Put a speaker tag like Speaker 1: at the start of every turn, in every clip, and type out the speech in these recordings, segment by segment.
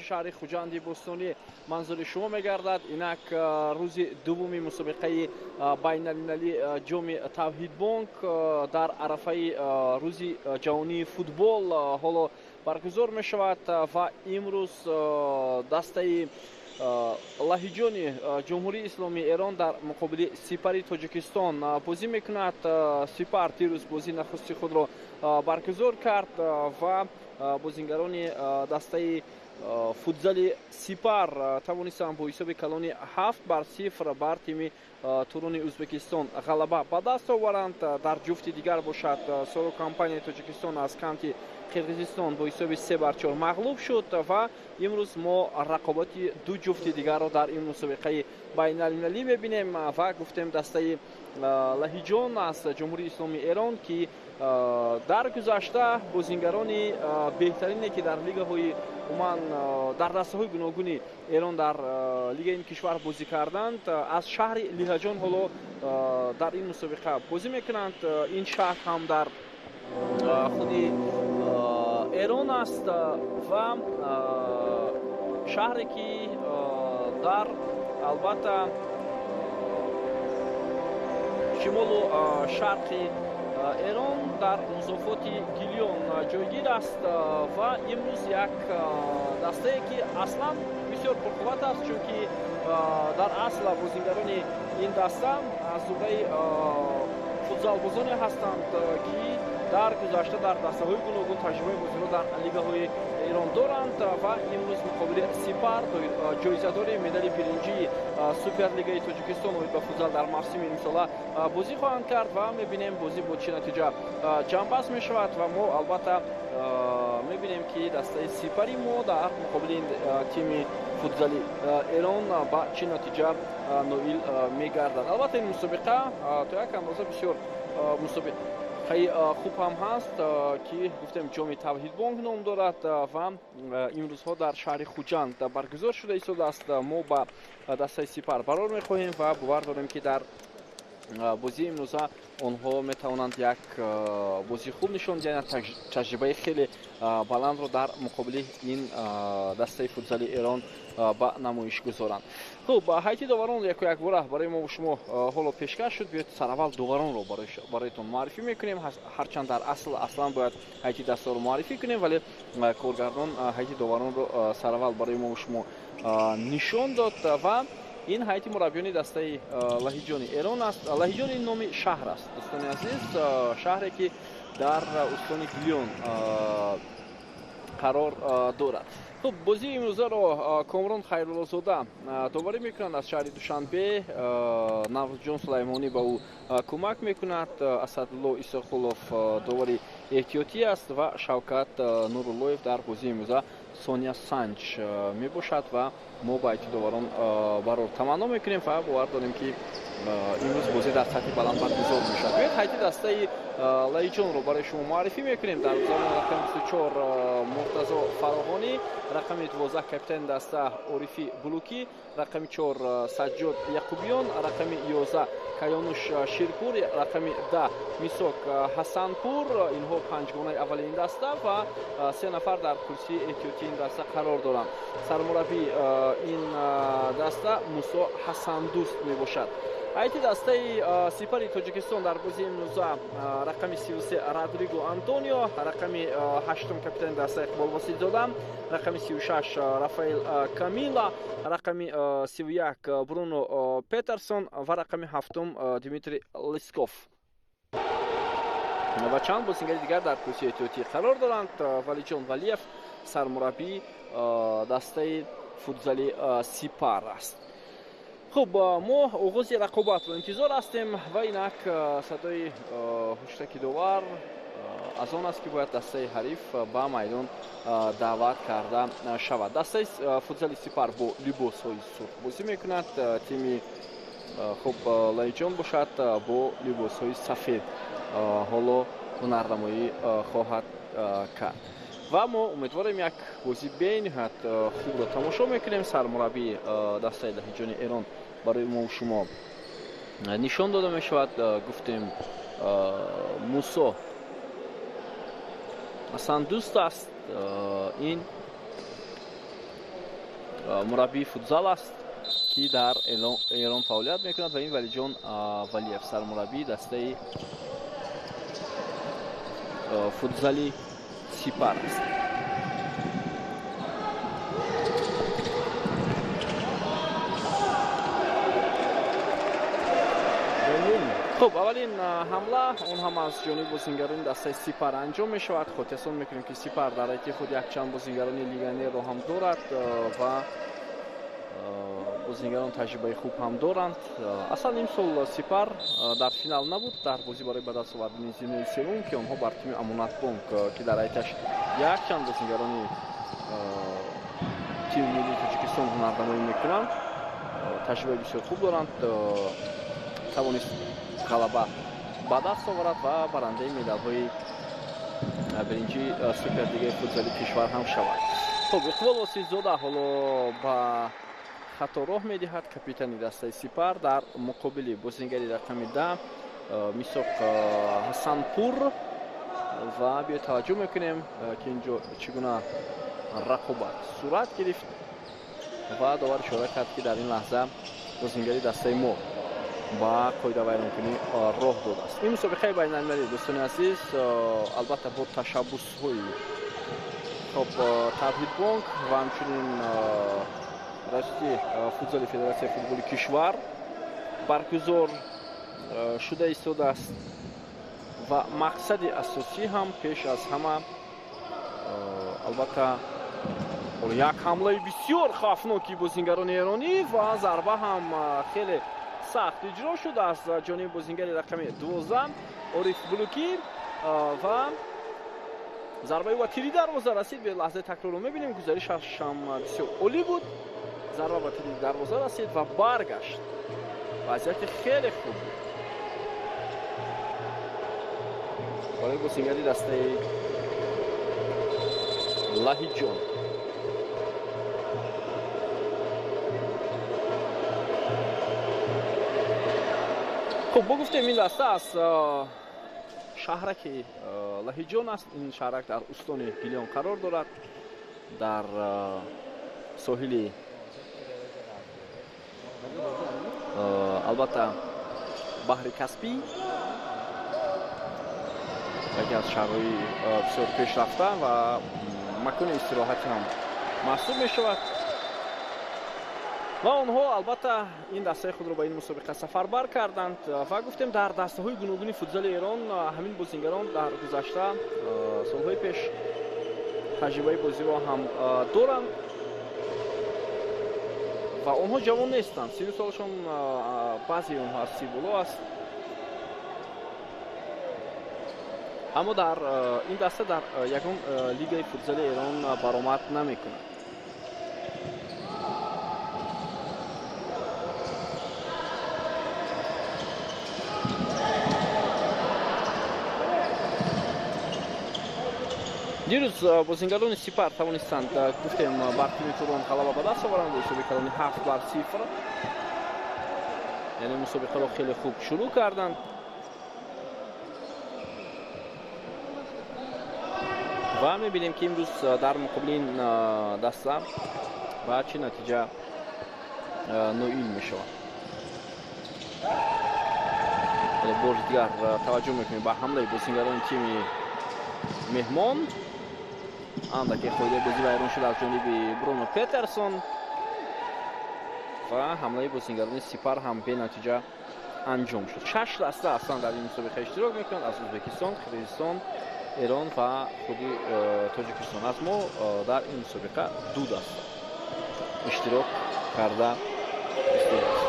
Speaker 1: Шаҳри Хуҷанди бостонӣ манзури шумо мегардад. Инак рӯзи дуввуми мусобиқаи байналмилалӣ Ҷоми Тавҳидбонк дар арафаи Рӯзи ҷаҳонии футбол ҳоло баргузор мешавад ва имрӯз дастаи Лаҳиҷони Ҷумҳурии Исломии Эрон дар муқобили Сипари Тоҷикистон бозӣ мекунад. Сипар дирӯз бозии нахусти худро баргузор кард ва бозингарони дастаи футзали Сипар тавонистанд бо ҳисоби калони 7-0 бар тими Турони Ӯзбекистон ғалаба ба даст оваранд. Дар ҷуфти дигар бошад, Соро компанияи Тоҷикистон аз Канти Қирғизистон бо ҳисоби 3-4 мағлуб шуд ва имрӯз мо рақобати ду ҷуфти дигарро дар ин мусобиқаи байналмилалӣ мебинем. Ва гуфтем, дастаи Лаҳиҷон аз Ҷумҳурии Исломии Эрон, ки дар гузашта бозингарони беҳтарине, ки дар лигаҳои умуман дар дастаҳои гуногуни Эрон, дар лигаи ин кишвар бозӣ карданд, аз шаҳри Лиҳаҷон ҳоло дар ин мусобиқа бозӣ мекунанд. Ин шаҳр ҳам дар худи Эрон аст ва шаҳре, ки дар албатта шимолу шарқи Эрон, дар музофоти Гилён ҷойгир аст. Ва имрӯз як дастае, ки аслан бисёр пурқувват аст, чунки дар асл бозингарони ин даста аз зумраи футзалбозоне ҳастанд, ки дар гузашта дар дастаҳои гуногун таҷрибаи бозиро дар лигаҳои Эрон доранд ва имрӯз муқобили Сипар, ҷоизадори медали биринҷии Суперлигаи Тоҷикистон оид ба футзал дар мавсими имсола, бозӣ хоҳанд кард. Ва мебинем, бозӣ бо чӣ натиҷа ҷамъбаст мешавад. Ва мо албатта мебинем, ки дастаи Сипари мо дар муқобили тими футзали Эрон ба чӣ натиҷа ноил мегардад. Албатта, ин мусобиқа то як андоза бисёр мусобиқаи хуб ҳам ҳаст, ки гуфтем, Ҷоми Тавҳидбонк ном дорад ва имрӯзҳо дар шаҳри Хуҷанд баргузор шуда истодааст. Мо ба дастаи Сипар барор мехоҳем ва бовар дорем, ки дар бозии имрӯза онҳо метавонанд як бозии хуб нишон диҳанд, таҷрибаи хеле баландро дар муқобили ин дастаи футзали Эрон ба намоиш гузоранд. Хуб, ҳайати доварон яку якбора барои мо шумо ҳоло пешкаш шуд. Биёед, сараввал доваронро бароятон муаррифӣ мекунем. Ҳарчанд дар асл аслан бояд ҳайати дастаро муаррифӣ кунем, вале коргардон ҳайати доваронро сараввал барои мо шумо нишон дод. Ва ин ҳайати мураббиёни дастаи Лаҳиҷони Эрон аст. Лаҳиҷон ин номи шаҳр аст, дӯстони азиз, шаҳре, ки дар устони Гилён қарор дорад. Хуб, бозии имрӯзаро Комрон Хайруллозода доварӣ мекунанд аз шаҳри Душанбе, Наврӯзҷон Сулаймонӣ ба ӯ кӯмак мекунад, Асадулло Исоқулов довари эҳтиётӣ аст ва Шавкат Нуруллоев дар бозии имрӯза Сония Санҷ мебошад. Ва мо ба ҳайати доварон барор таманно мекунем ва бовар дорем, ки имрӯз бозӣ дар сатҳи баланд баргузор мешавад. Биёед, ҳайати дастаи Лаҳиҷонро барои шумо муаррифӣ мекунем. Дар замон рақами 24 Муртазо Фароғонӣ, рақами 12 капитани даста Орифӣ Булукӣ, рақами 4 Саҷҷод Яқубиён, рақами 11 Каёнуш Ширпур, рақами 10 Мисок Ҳасанпур. Инҳо панҷгонаи аввали ин даста ва се нафар дар курсии эҳтиётии ин даста қарор доранд. Сармураббии ин даста Мусо Ҳасандӯст мебошад. Ҳайати дастаи Сипари Тоҷикистон дар бозии имрӯза: рақами 33 Родриго Антонио, рақами 8 капитани даста Иқбол Восилзода, рақами 36 Рафаэл Камила, рақами 31 Бруно Петерсон ва рақами 7 Дмитрий Лисков ва чанд бозингари дигар дар курсии эҳтиётӣ қарор доранд. Валиҷон Валиев сармураббии дастаи футзали Сипар аст. Хуб, мо оғози рақобатро интизор ҳастем ва инак садои ҳуштаки довар аз он аст, ки бояд дастаи ҳариф ба майдон даъват карда шавад. Дастаи футзали Сипар бо либосҳои сурх бозӣ мекунад, тими хуб Лаҳиҷон бошад, бо либосҳои сафед ҳоло ҳунарнамоӣ хоҳад кард. Ва мо умедворем, як бозии бениҳоят хубро тамошо мекунем. Сармураббии дастаи Лаҳиҷони Эрон барои мо шумо нишон дода мешавад. Гуфтем, Мусо Ҳасандӯст аст. Ин Мураббии футзал аст, ки дар Эрон фаъолият мекунад, ва ин Валиҷон Валиев, сармураббии дастаи футзали Сипар аст. Хуб, аввалин ҳамла, он ҳам аз ҷониби бозингарони дастаи Сипар анҷом мешавад. Хотиррасон мекунем, ки Сипар дар ҳайати худ якчанд бозингарони легионерро ҳам дорад ва бозингарон таҷрибаи хуб ҳам доранд. Аслан имсол Сипар дар финал набуд, дар бозӣ барои ба даст овардани зинаи севум, ки онҳо бар тими Амонатбонк, ки дар ҳайаташ якчанд бозингарони тими миллии Тоҷикистон ҳунарнамоӣ мекунанд, таҷрибаи бисёр хуб доранд, тавонист ғалаба ба даст оварад ва барандаи медалҳои биринҷи суперлигаи футзали кишвар ҳам шавад. Хуб, Иқбол Осифзода ҳоло ба хато роҳ медиҳад, капитани дастаи Сипар дар муқобили бозингари рақами 10 Мисоқ Ҳасанпур. Ва биё таваҷҷӯҳ мекунем, ки инҷо чӣ гуна рақобат сурат гирифт ва довар ишора кард, ки дар ин лаҳза бозингари дастаи мо ба қоидавайронкунӣ роҳ додааст. Ин мусобиқаи байналмилалӣ, дӯстони азиз, албатта бо ташаббусҳои хоб Тавҳидбонк ва ҳамчунин раиси футзали Федератсияи футболи кишвар баргузор шуда истодааст ва мақсади асосӣ ҳам пеш аз ҳама албатта як ҳамлаи бисёр хавфноки бозингарони эронӣ ва зарба ҳам хеле сахт иҷро шуд аз ҷониби бозингари рақами 12 Ориф Булукӣ ва зарбаи ӯ ба тири дарвоза расид. Бе лаҳзаи такрорро мебинем, гузаришаш ҳам бисёр олӣ буд. Зарба ба тири дарвоза расид ва баргашт. Вазъияти хеле хуб буд барои бозингари дастаи Лаҳиҷон. Хуб, бо гуфтем, ин даста аз шаҳраки Лаҳиҷон аст. Ин шаҳрак дар устони Гилён қарор дорад, дар соҳили албатта баҳри Каспӣ, яке аз шаҳрҳои бисёр пешрафта ва макони истироҳатӣ ҳам маҳсуб мешавад. Ва онҳо албатта ин дастаи худро ба ин мусобиқа сафарбар карданд ва гуфтем, дар дастаҳои гуногуни футзали Эрон ҳамин бозингарон дар гузашта солҳои пеш таҷрибаи бозиро ҳам доранд ва онҳо ҷавон нестанд. Сину солашон баъзеи онҳо аз 30 боло аст, аммо дар ин даста дар ягон лигаи футзали Эрон баромад намекунад. Дирӯз бозингарони Сипар тавонистанд, гуфтем, бар тими Турон ғалаба ба даст оваранд бо ҳисоби калони 7-0. Яъне мусобиқаро хеле хуб шурӯъ карданд. Ва мебинем, ки имрӯз дар муқобили ин даста ба чӣ натиҷа ноил мешавад. Бори дигар таваҷҷӯҳ мекунем ба ҳамлаи бозингарони тими меҳмон. Андаке қоидаи бозӣ вайрон шуд аз ҷониби Бруно Петерсон ва ҳамлаи бозингарони Сипар ҳам бенатиҷа анҷом шуд. 6 даста аслан дар ин мусобиқа иштирок мекунанд аз Ӯзбекистон, Қирғизистон, Эрон ва худи Тоҷикистон. Аз мо дар ин мусобиқа 2 даста иштирок карда истодааст.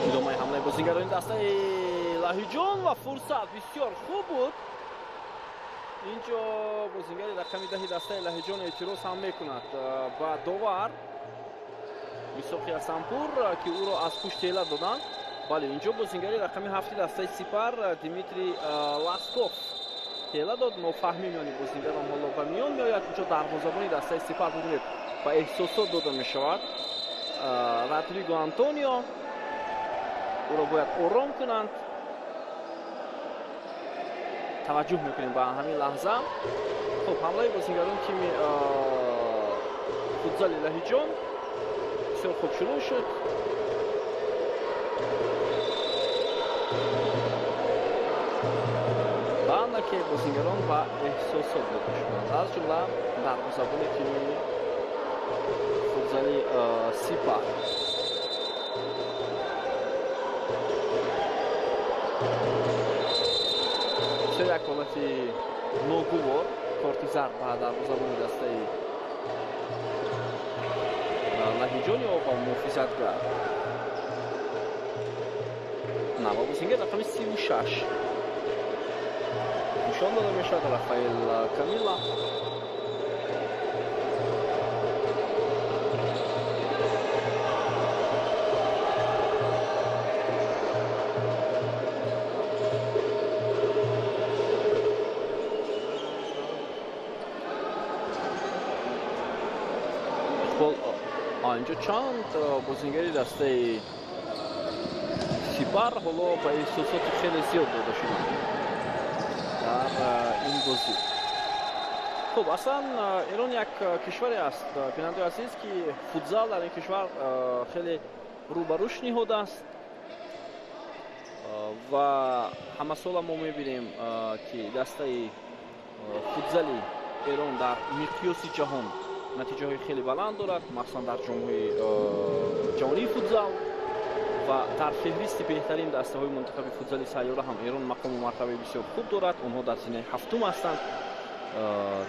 Speaker 1: Идомаи ҳамлаи бозингарони дастаи Лаҳиҷон ва фурсат бисёр хуб буд. Инҷо бозингари рақами 10 дастаи Лаҳиҷон эътироз ҳам мекунад ба довар Мисоқи Ҳасанпур, ки ӯро аз пушт тела доданд. Бале, инҷо бозингари рақами 7 дастаи Сипар Дмитрий Ласков тела дод. Нофаҳмӣ миёни бозингарон ҳоло ба миён меояд. Инҷо дарвозабони дастаи Сипар, бубинед, ба эҳсосот дода мешавад. Родриго Антонио Ӯро бояд ором кунанд. Таваҷҷӯҳ мекунем ба ҳамин лаҳза. Хуб, ҳамлаи бозингарони тими футзали Лаҳиҷон бисёр хуб шурӯъ шуд. Ва андаке бозингарон ба эҳсосот дода шуданд, аз ҷумла дарвозабони тими футзали Сипар. Бисёр як ҳолати ногувор, корти зард ба дарвозабони дастаи Лаҳиҷон ё ба муҳофизатгар. На, ба бозингар рақами 36 нишон дода мешавад, Рафаэл Камила. Инҷо чанд бозингари дастаи Сипар ҳоло ба эҳсосоти хеле зиёд дода шуданд дар ин бозӣ. Хуб, аслан Эрон як кишваре аст, бинандаи азиз, ки футзал дар ин кишвар хеле рӯ ба рушд ниҳодааст ва ҳамасола мо мебинем, ки дастаи футзали Эрон дар миқёси ҷаҳон натиҷаҳои хеле баланд дорад, махсусан дар ҷомҳои ҷаҳонии футзал ва дар феҳристи беҳтарин дастаҳои мунтахаби футзали сайёра ҳам Эрон мақому мартабаи бисёр хуб дорад. Онҳо дар зинаи ҳафтум ҳастанд.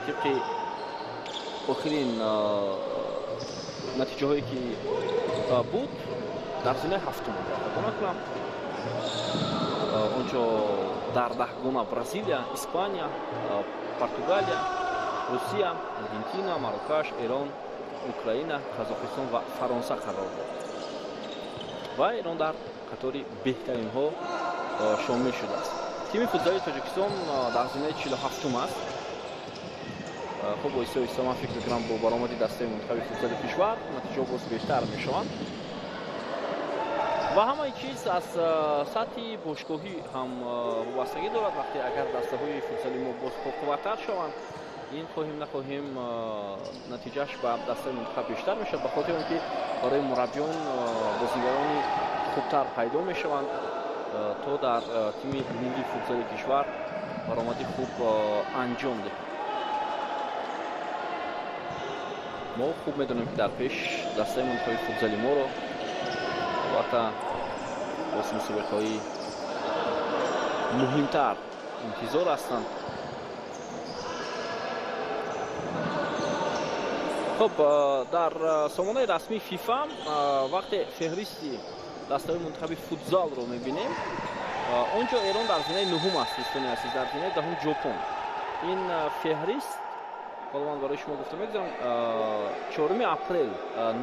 Speaker 1: Тибқи охирин натиҷаҳое ки буд, дар зинаи ҳафтум хато накунам. Онҷо дар даҳгона Бразилия, Испания, Португалия, Русия, Аргентина, Марокаш, Эрон, Украина, Қазоқистон ва Фаронса қарор дорад. Ва Эрон дар қатори беҳтаринҳо шомил шудааст. Тими футзали Тоҷикистон дар зинаи 47-ум аст. Хуб, оҳиста оҳиста ман фикр мекунам бо баромади дастаи мунтахаби футзали кишвар натиҷаҳо боз бештар мешаванд. Ва ҳамаи чиз аз сатҳи бошгоҳӣ ҳам вобастагӣ дорад. Вақте агар дастаҳои футзали мо боз пурқувваттар шаванд, ин хоҳем нахоҳем натиҷааш ба дастаи мунтахаб бештар мешавад, ба хотири он ки барои мураббиён бозигарони хубтар пайдо мешаванд, то дар тими миллии футзали кишвар баромади хуб анҷом диҳанд. Мо хуб медонем, ки дар пеш дастаи мунтахаби футзали моро албатта боз мусобиқаҳои муҳимтар интизор ҳастанд. Хуб, дар сомонаи расмии ФИФА вақте феҳристи дастаҳои мунтахаби футзалро мебинем, он ҷо Эрон дар зинаи нуҳум аст, дӯстони азиз, дар зинаи даҳум Ҷопон. Ин феҳрист, ҳоло ман барои шумо гуфта мегузарам, 4 апрел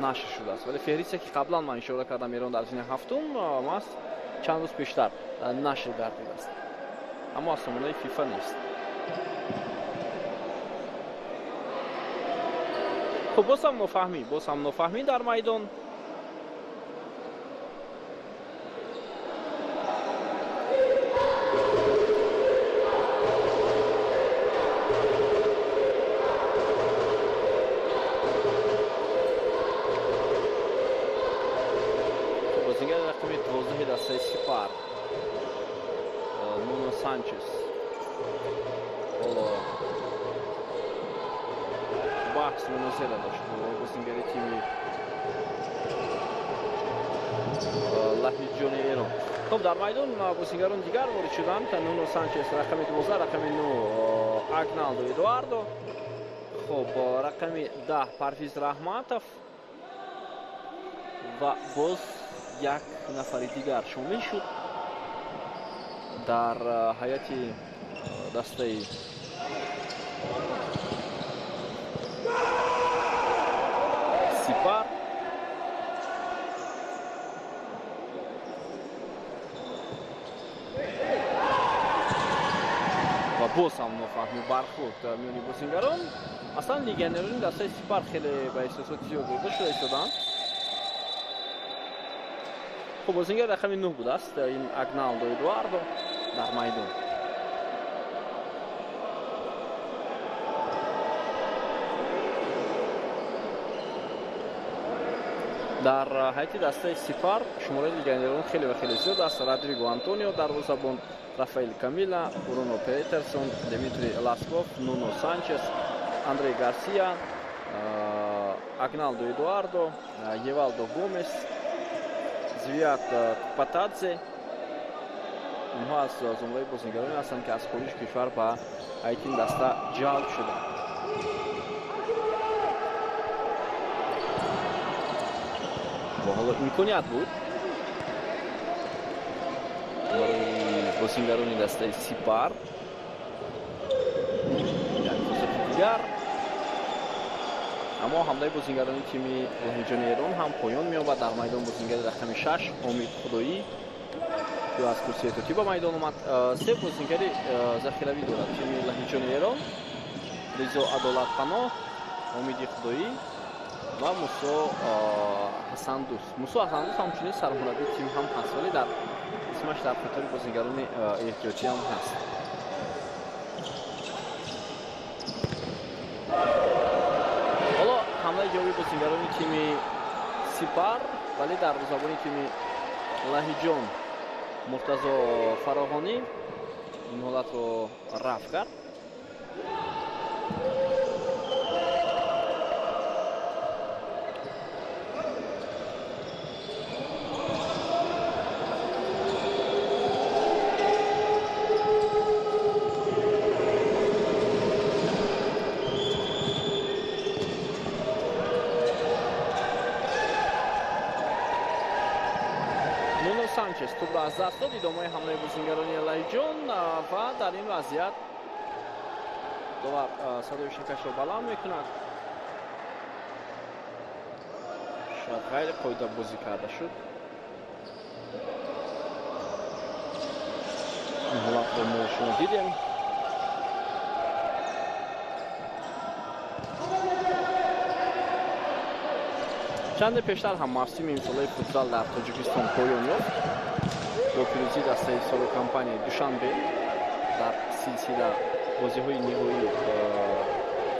Speaker 1: нашр шудааст, вале феҳристе ки қаблан ман ишора кардам, Эрон дар зинаи ҳафтум маст, чанд рӯз пештар нашр гардидааст, аммо аз сомонаи ФИФА нест. Хуб, боз ҳам нофаҳмӣ дар майдон. Бозигари рақами 12 дастаи Сипар Нуно Санчес ҳоло баҳс мунозира дошт бо бозингари тими Лаҳиҷони Эрон. Хуб, дар майдон бозингарон дигар ворид шуданд. Нуно Санчес рақами 12, рақами 9 Агналдо Эдуардо, хуб, рақами 10 Парвиз Раҳматов ва боз як нафари дигар шомил шуд дар ҳайати дастаи Сипар. Ва боз ҳам нофаҳмӣ бархӯрд миёни бозингарон. Аслан легионерони дастаи Сипар хеле ба эҳсосоти зиёд дода шуда истоданд. Хуб, бозингар рақами 9 будааст ин Агналдо Эдуардо дар майдон. Дар ҳайати дастаи Сипар шумораи легионерон хеле ва хеле зиёд аст. Родриго Антонио дарвозабон, Рафаэл Камила, Бруно Петерсон, Дмитрий Ласков, Нуно Санчес, Андрей Гарсия, Агналдо Эдуардо, Евалдо Гомес, Звият Кпатадзе. Инҳо аз зумраи бозигароне ҳастанд, ки аз хориҷи кишвар ба ҳайати ин даста ҷалб шуданд. Ва ҳоло имконият буд барои бозингарони дастаи Сипар. Як фурсати дигар, аммо ҳамлаи бозингарони тими Лоҳиҷони Эрон ҳам поён меёбад. Дар майдон бозингари рақами 6 Омид Худоӣ, ки аз курсии эҳтиётӣ ба майдон омад. Се бозингари захиравӣ дорад тими Лоҳиҷони Эрон: Ризо Адолатпаноҳ, Омиди Худоӣ ва Мусо Ҳасандӯст. Мусо Ҳасандӯст ҳамчунин сармураббии тим ҳам ҳаст, вале дар исмаш дар қатори бозингарони эҳтиётӣ ҳам ҳаст. Ҳоло ҳамлаи ҷавобии бозингарони тими Сипар, вале дарвозабони тими Лаҳиҷон Муртазо Фароҳонӣ ин ҳолатро рафъ кард. Санчес тӯбро аз даст дод. Идомаи ҳамлаи бозингарони Лаҳиҷон ва дар ин вазъият довар садои шакашро баланд мекунад. Шояд ғайри қоида бозӣ карда шуд. Ин ҳолатро мо шумо дидем. Чанде пештар ҳам мавсими имсолаи футзал дар Тоҷикистон поён ёфт бо пирӯзии дастаи ҳисоби компанияи Душанбе дар силсила бозиҳои ниҳоии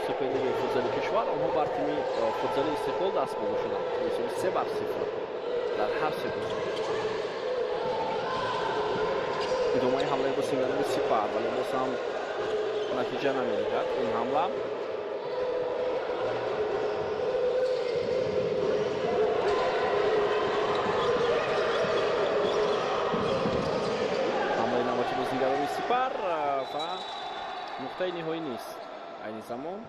Speaker 1: Суперлигаи футзали кишвар. Онҳо бар тими футзали Истиқлол даст боло шуданд бо ҳисоби 3-0 дар ҳар се бозӣ. Идомаи ҳамлаи бозингарони Сипар, вале боз ҳам натиҷа намедиҳад ин ҳамла. Бозингарони Сипар ва нуқтаи ниҳоӣ нест айни замон.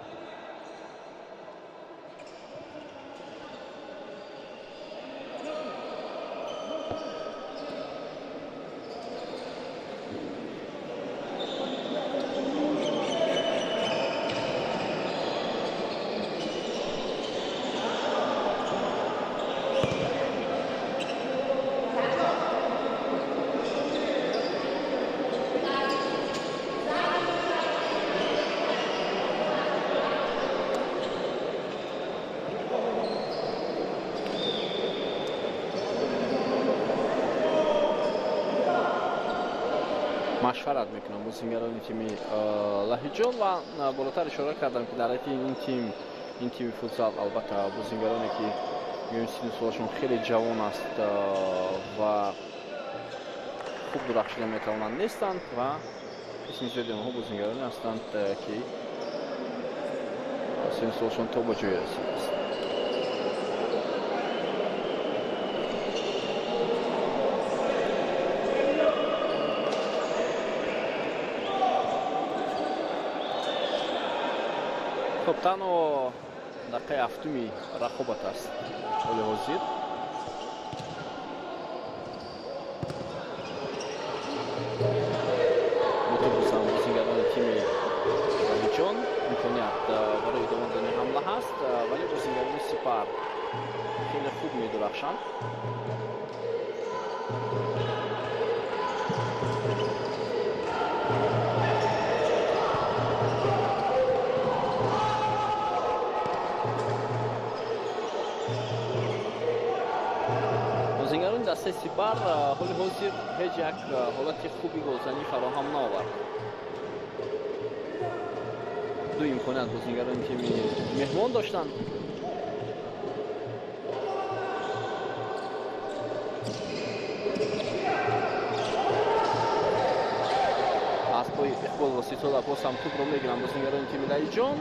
Speaker 1: Машварат мекунам бозингарони тими Лаҳиҷон ва болотар ишора кардам, ки дар ҳайати ин тими футзал албатта бозингароне, ки миёни синну солашон хеле ҷавон аст ва хуб дурахшида метавонанд нестанд ва қисми зиёди онҳо бозингароне ҳастанд, ки синну солашон то ба ҷое расидааст. Хуб, танҳо дақиқаи ҳафтуми рақобат аст ҳоли ҳозир. Мутобисам бозингарони тими Лаҳиҷон имконият барои идома додани ҳамла ҳаст, вале бозингарони Сипар хеле хуб медурахшанд. Дастаи Сипар ҳоли ҳозир ҳеҷ як ҳолати хуби голзанӣ фароҳам наовард. Ду имконият бозигарони тими меҳмон доштанд. Аз пои Иқбол Воситода боз ҳам тӯбро мегиранд бозигарони тими Лаҳиҷон.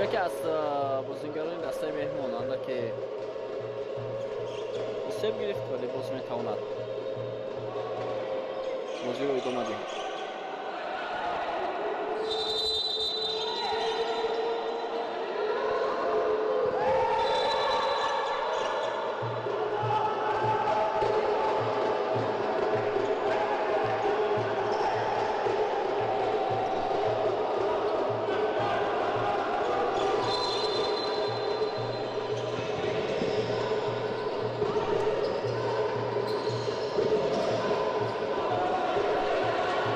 Speaker 1: Яке аз бозигарони дастаи меҳмон андаке осеб гирифт, вале боз метавонад бозиро идома диҳад.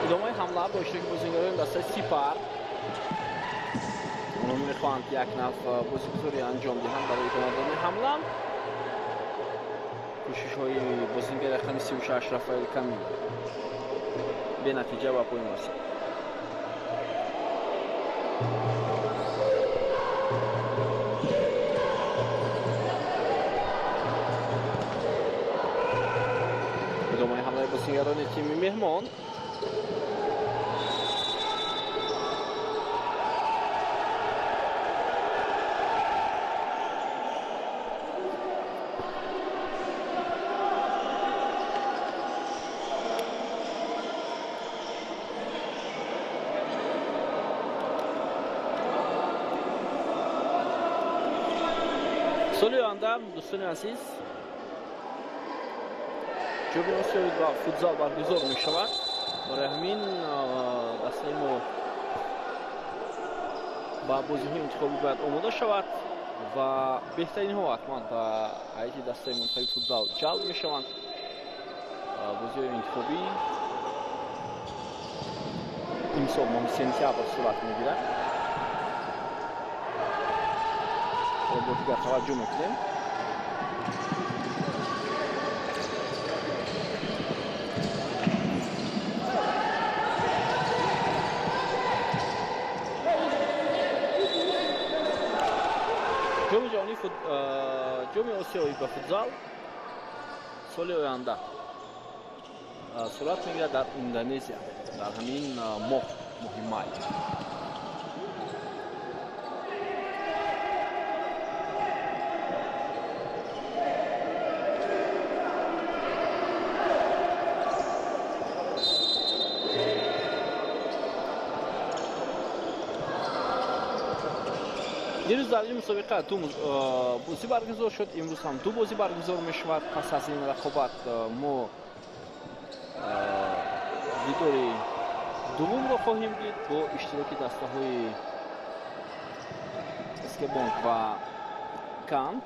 Speaker 1: Идомаи ҳамла бо иштироки бозигарони дастаи Сипар. Онҳо мехоҳанд як нав бозигузорӣ анҷом диҳанд барои идома додани ҳамла. Кӯшишҳои бозигари рақами 36 Рафаэл Камил бенатиҷа ба поён расид. Идомаи ҳамлаи бозигарони тими меҳмон. Соли оянда, дӯстони азиз, Ҷоми Осиёи ба футзал баргузор мешавад. Барои ҳамин дастаи мо ба бозиҳои интихобӣ бояд омода шавад ва беҳтаринҳо ҳатман ба ҳайати дастаи мунтахаби футзал ҷалб мешаванд. Бозиҳои интихобӣ имсол моҳи сентябр сурат мегирад. Бо дигар таваҷҷӯҳ мекунем. Ҷоми ҷаҳонии Ҷоми Осиёӣ ба футзал соли оянда сурат мегирад дар Индонезия, дар ҳамин моҳ, моҳи май. Дирӯз дар ин мусобиқа ду бозӣ баргузор шуд, имрӯз ҳам ду бозӣ баргузор мешавад. Пас аз ин рақобат мо дидори дуввумро хоҳем дид бо иштироки дастаҳои Эскебонк ва Кант.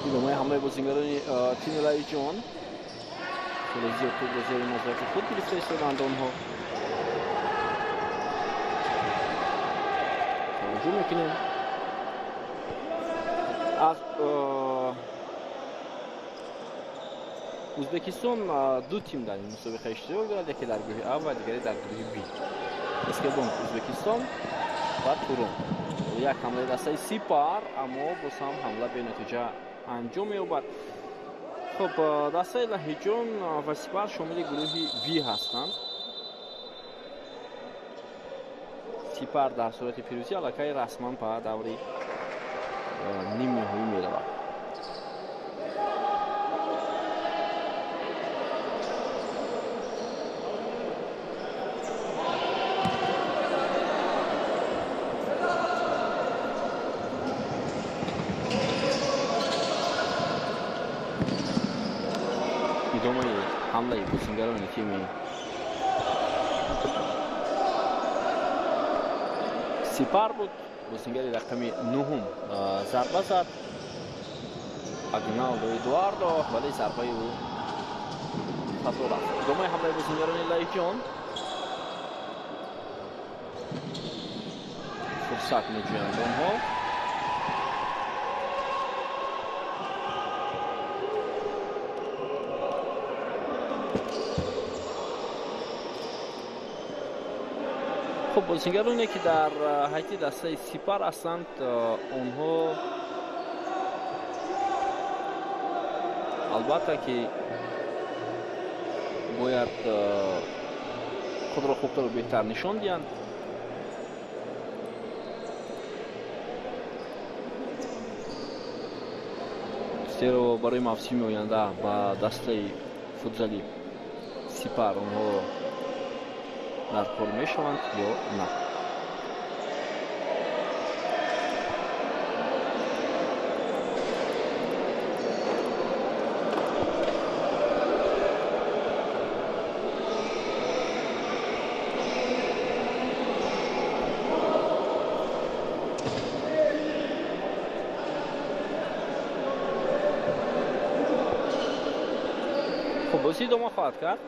Speaker 1: Идомаи ҳамлаи бозигарони тими Лаҳиҷон. Хеле зиёд тӯбро зери назорати худ гирифта истоданд онҳо. Таваҷҷӯҳ мекунем. Аз Ӯзбекистон ду тим дар ин мусобиқа иштирок дорад, яке дар гурӯҳи А ва дигаре дар гурӯҳи Б. Эскебонк Ӯзбекистон ва Турон. Як ҳамлаи дастаи Сипар, аммо боз ҳам ҳамла бенатиҷа анҷом меёбад. Хуб, дастаи Лаҳиҷон ва Сипар шомили гурӯҳи В ҳастанд. Сипар дар сурати пирӯзӣ аллакай расман ба даври нимниҳоӣ меравад. Ҳамлаи бозингарони тими Сипар буд. Бозингари рақами нуҳум зарба зад, Агналдо Эдуардо, вале зарбаи ӯ хато рафт. Идомаи ҳамлаи бозингарони Лаҳиҷон, фурсат меҷӯянд онҳо. Хуб, бозингароне ки дар ҳайати дастаи Сипар ҳастанд, онҳо албатта ки бояд худро хубтару беҳтар нишон диҳанд. Зеро барои мавсими оянда ба дастаи футзали Сипар онҳо дар кор мешаванд ё на. Хуб, бозӣ идома хоҳад кард.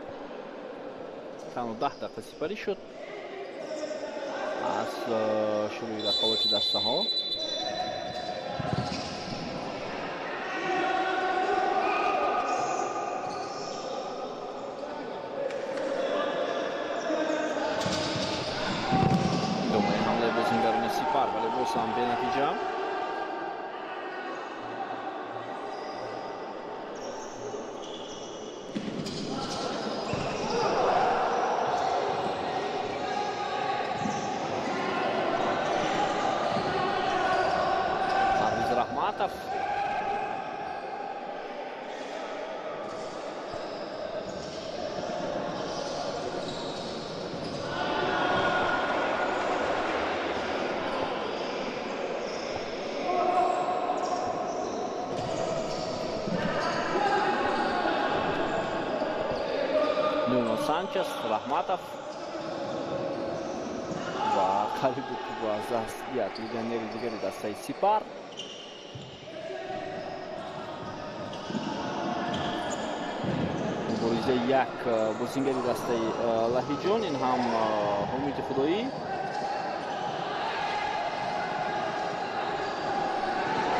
Speaker 1: Танҳо 10 дақиқа сипарӣ шуд аз шурӯи рақобати дастаҳо. Идомаи ҳамлаи бозингарони Сипар, вале боз ҳам бенатиҷа. Рахматов. Нуно Санчес, Рахматов ва қариб тӯбро аз даст диҳад легионери дигари дастаи Сипар. Муборизаи як бозингари дастаи Лаҳиҷон, ин ҳам Ҳомиди Худоӣ.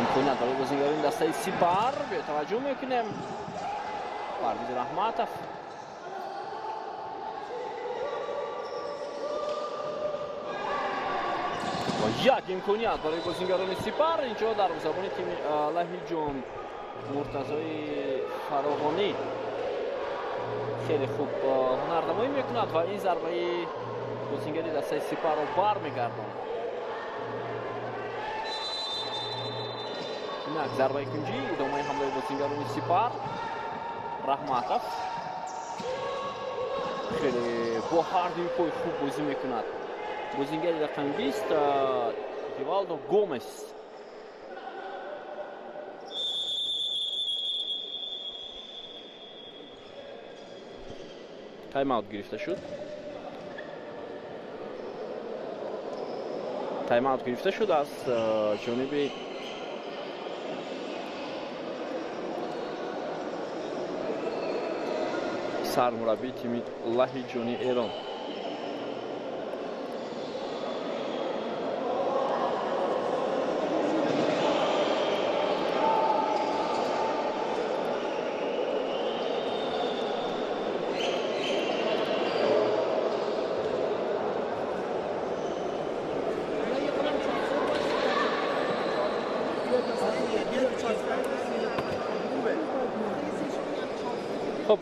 Speaker 1: Имконият барои бозингарони дастаи Сипар, бетаваҷҷӯҳ мекунем. Парвиз Раҳматов. Ва як имконият барои бозингарони Сипар. Инҷо дарвозабони тими Лаҳиҷон Муртазои Фароғонӣ хеле хуб ҳунарнамоӣ мекунад ва ин зарбаи бозингари дастаи Сипарро бармегардонад. Инак зарбаи кунҷӣ, идомаи ҳамлаи бозингарони Сипар. Раҳматов хеле бо ҳар дуи пой хуб бозӣ мекунад. Бозингари рақами 20 Ривалдо Гомес. Тайм-аут гирифта шуд. Тайм-аут гирифта шуд аз ҷониби сармураббии тими Лаҳиҷони Эрон. Хуб,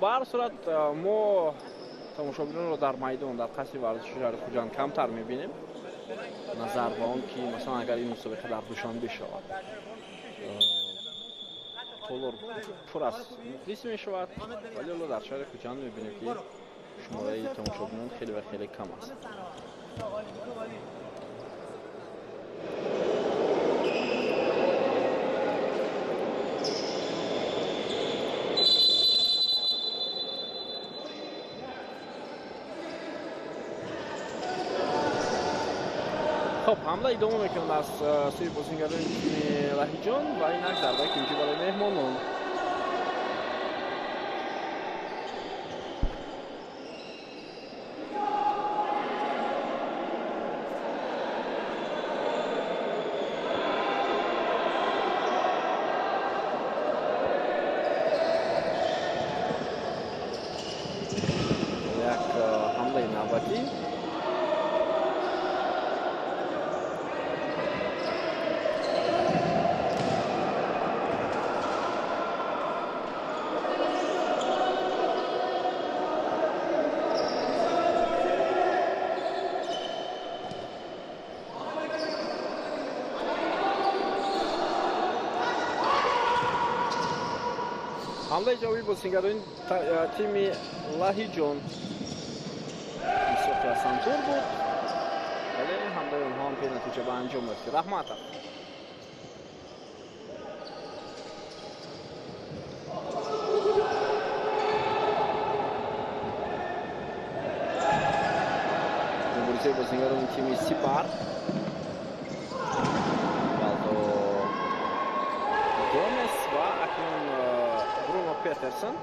Speaker 1: ба ҳар сурат мо тамошобинонро дар майдон, дар қасри варзиши шаҳри Хуҷанд камтар мебинем, назар ба он ки масалан агар ин мусобиқа дар Душанбе шавад, толор пур аз мухлис мешавад, вале ҳоло дар шаҳри Хуҷанд мебинем ки шумораи тамошобинон хеле ва хеле кам аст. Хуб, ҳамла идома мекунад аз сӯи бозингарони тими Лаҳиҷон ва инак зарбаи кунҷӣ барои меҳмонон. Як ҳамлаи навбатӣ. Ҳамлаи ҷавобии бозингарони тими Лаҳиҷон бисёр сантур буд, вале ҳамлаи онҳо ҳам бенатиҷа ба анҷом расид. Раҳматов. Муборизаи бозингарони тими Сипар. Валдо Гомес ва акнун Бруно Петерсон.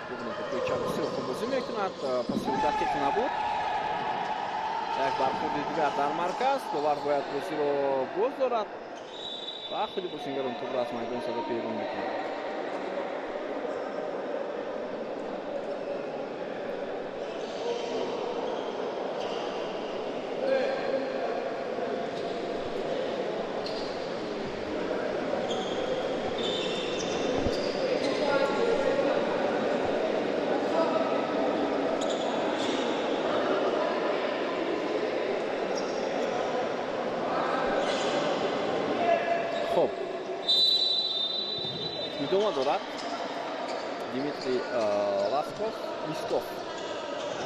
Speaker 1: Бубинед, тӯпи чап бисёр хуб бозӣ мекунад, паси дақиқ набуд. Як бархӯрди дигар дар марказ. Довар бояд бозиро боз дорад ва худи бозингарон тӯбро аз майдон зада берун мекунад. Хуб, идома дорад Дмитрий Ласков, Листов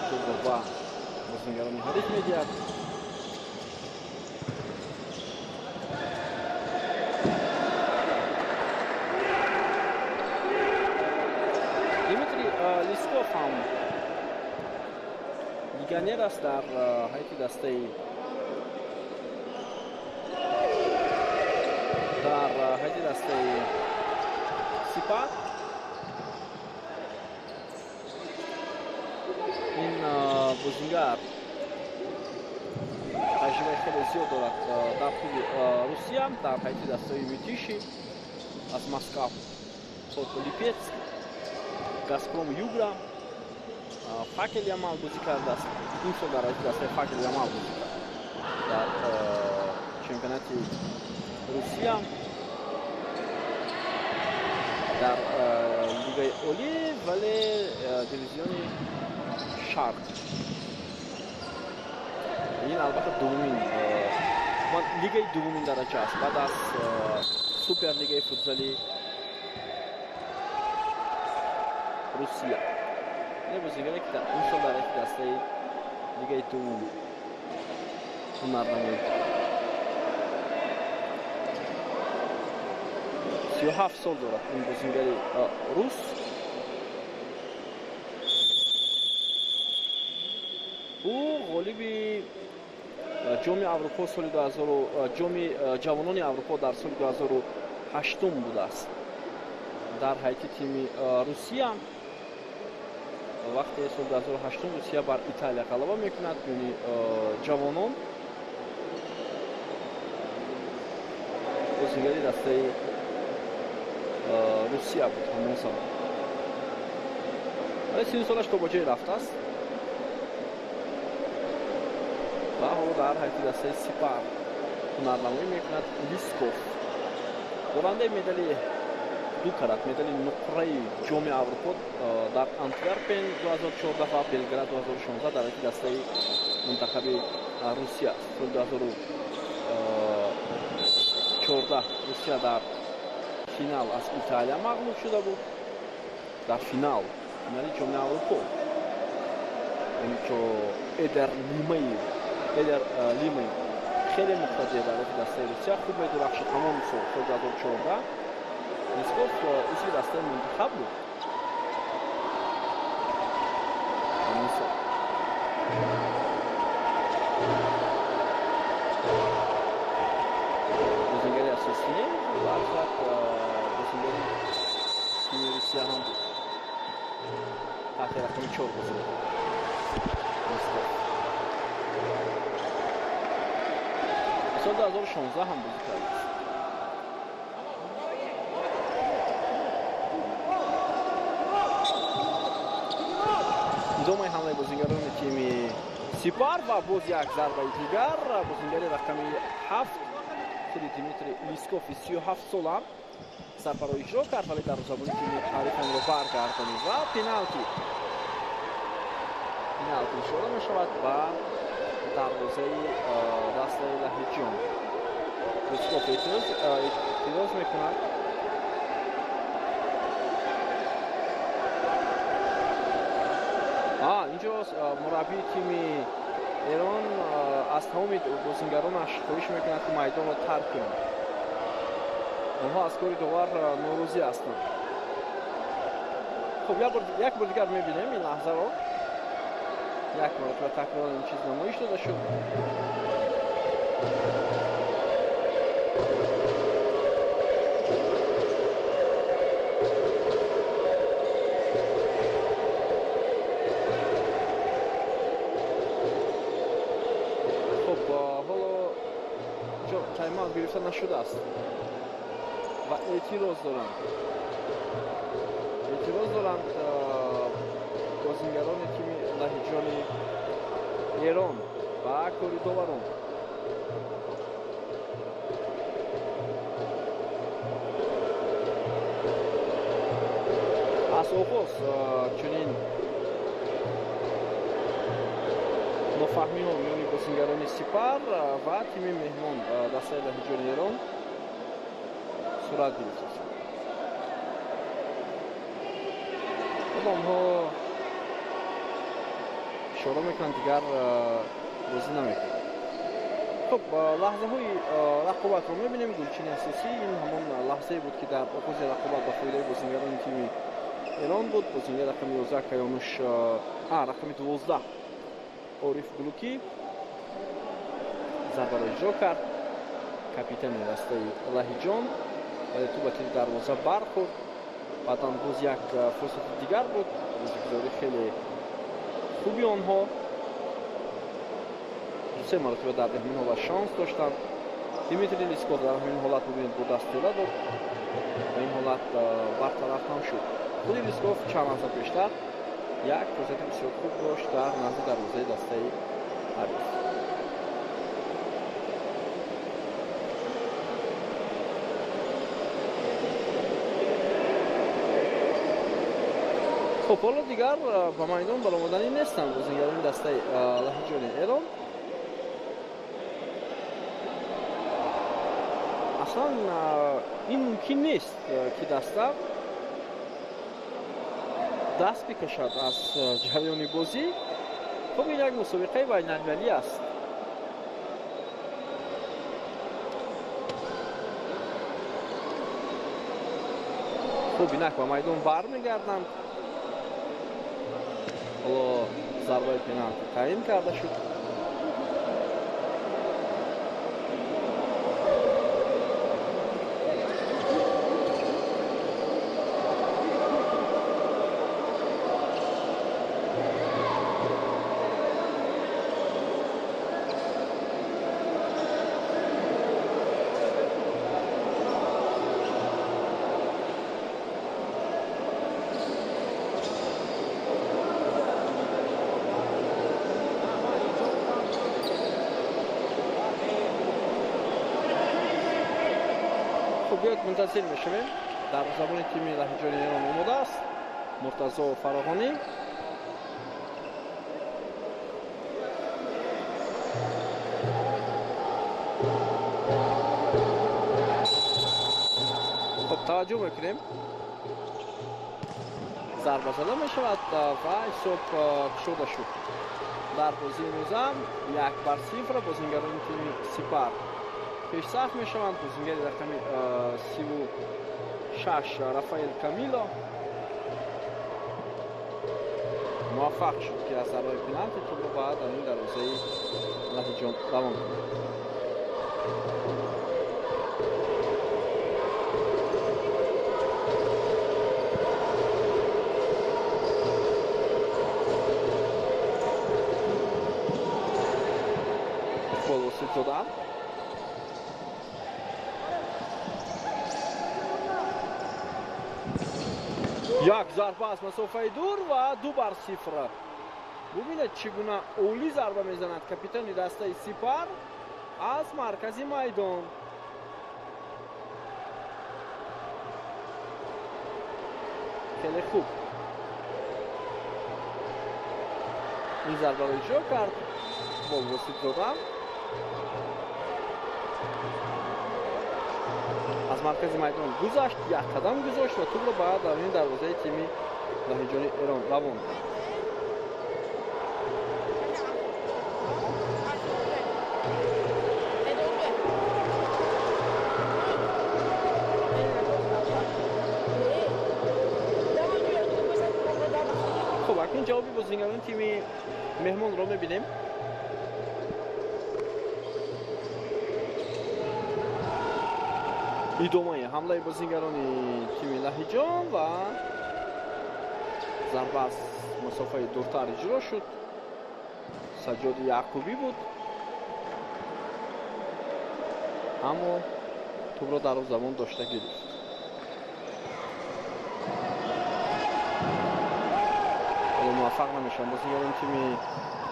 Speaker 1: тӯбро ба бозингарони ҳариф медиҳад. Дмитрий Листов ҳам легионер аст дар ҳайати дастаи Сипар. Ин бозингар таҷрибаи хеле зиёд дорад дар клуби Русия, дар ҳайати дастаи Митиши аз Москва, Липецк, Газпром Югра, Факел Ямал бозӣ кардааст. Ин сол дар ҳайати дастаи Факел Ямал бозӣ кард дар чемпионати Русия, дар лигаи олӣ, вале дивизиони шарқ. Ин албатта дуввумин лигаи дуввумин дараҷа аст баъд аз суперлигаи футзали Русия. Ин бозингаре ки ин сол дар ҳайати дастаи лигаи дуввум ҳунарнамоӣ кард. 37 сол дорад ин бозингари рус. Ӯ ғолиби ҷоми Аврупо соли 2000, ҷоми ҷавонони Аврупо дар соли 2008 будааст дар ҳайати тими Русия. Вақте соли 2008 Русия бар Италия ғалаба мекунад, миёни ҷавонон, бозингари дастаи Русия буд ҳамон замон. Вале сину солаш то ба ҷое рафтааст ва ҳоло дар ҳайати дастаи Сипар ҳунарнамоӣ мекунад. Лисков дорандаи медали ду карат, медали нуқраи ҷоми Аврупо дар Антверпен 2014 ва Белград 2016 дар ҳайати дастаи мунтахаби Русия. Соли 2014 Русия дар финал аз Италия мағлуб шуда буд. Дар финали ҷоми Аврупо Эдер Лимаи хеле муқтадир дар дастаи Русия хуб медурахшид. Ҳамон сол, соли 2014, Лисков узви дастаи мунтахаб буд. Ҳамон сол. Синев ва бозингари тими Русия ҳам буд. Таҳти рақами 4 бозӣ мекард. Соли 2016 ҳам бозӣ кардааст. Идомаи ҳамлаи бозингарони тими Сипар ва боз як зарбаи дигар. Бозингари рақами 7 худи Дмитрий Лисков 37 сола зарбаро иҷро кард, вале дарвозабони тими ҳариф онро баргардонид ва пеналти ишора мешавад ба дарвозаи дастаи Лаҳиҷон. Лисков эътироз мекунад. Инҷо мураббии тими Эрон аз тамоми бозингаронаш хоҳиш мекунад, ки майдонро тарк кунанд. Онҳо аз кори довар норозӣ ҳастанд. Хуб, як бор дигар мебинем ин лаҳзаро. Як маротиба такроран ин чиз намоиш дода шуд. Тайм-аут гирифта нашудааст ва эътироз доранд. Эътироз доранд бозингарони тими Лаҳиҷони Эрон ба кори доварон. Аз оғоз чунин нофаҳмиҳо миёни бозингарони Сипар ва тими меҳмон дастаи Лаҳиҷони Эрон сурат гирифтааст. Онҳо ишора мекунанд, дигар бозӣ намекунанд. Хуб, лаҳзаҳои рақобатро мебинем. Гулчини асосӣ ин ҳамон лаҳзае буд, ки дар оғози рақобат ба фоидаи бозингарони тими Эрон буд. Бозингар рақами 11 Каёнуш, рақами 12 Ориф Гулукӣ зарбаро иҷро кард. Капитани дастаи Лаҳиҷон, вале тӯб ба тири дарвоза бархӯрд. Баъдан боз як фурсати дигар буд. Бозигузорӣ хеле хуби онҳо. Се маротиба дар ҳамин ҳолат шанс доштанд. Дмитрий Лисков дар ҳамин ҳолат бубинед бо даст тела дод ва ин ҳолат бартараф ҳам шуд. Худи Лисков чанд лаҳза пештар як фурсати бисёр хуб дошт дар назди дарвозаи дастаи ҳариф. Хуб, ҳоло дигар ба майдон баромаданӣ нестанд бозингарони дастаи Лаҳиҷони Эрон. Аслан ин мумкин нест, ки даста даст бикашад аз ҷараёни бозӣ. Хуб, ин як мусобиқаи байналмилалӣ аст. Хуб, инак ба майдон бармегарданд. Ҳоло зарбаи пеналти таъин карда шуд. Биёед мунтазир мешавем. Дарвозабони тими Лаҳиҷони Эрон омода аст. Муртазо Фароғонӣ. Хуб, таваҷҷӯҳ мекунем. Зарба зада мешавад ва ҳисоб кушода шуд. Дар бозии имрӯза 1-0 бозингарони тими Сипар пешсаф мешаванд. Бозингари рақами 36 Рафаэл Камило муваффақ шуд, ки аз зарбаи пеналти тӯбро ба даруни дарвозаи Лаҳиҷон равон кунад. Иқбол Восифзода. Як зарба аз масофаи дур ва 2-0. Бубинед, чӣ гуна олӣ зарба мезанад капитани дастаи Сипар аз маркази майдон. Хеле хуб ин зарбаро иҷро кард Иқбол Восифзода. Аз маркази майдон гузашт, як қадам гузошт ва тӯбро ба даруни дарвозаи тими Лаҳиҷони Эрон равон кард. Хуб, акнун ҷавоби бозингарони тими меҳмонро мебинем. Идомаи ҳамлаи бозингарони тими Лаҳиҷон ва зарба аз масофаи дуртар иҷро шуд. Саҷҷоди Яъқубӣ буд, аммо тӯбро дарвозабон дошта гирифт. Ҳоло муваффақ намешаванд бозингарони тими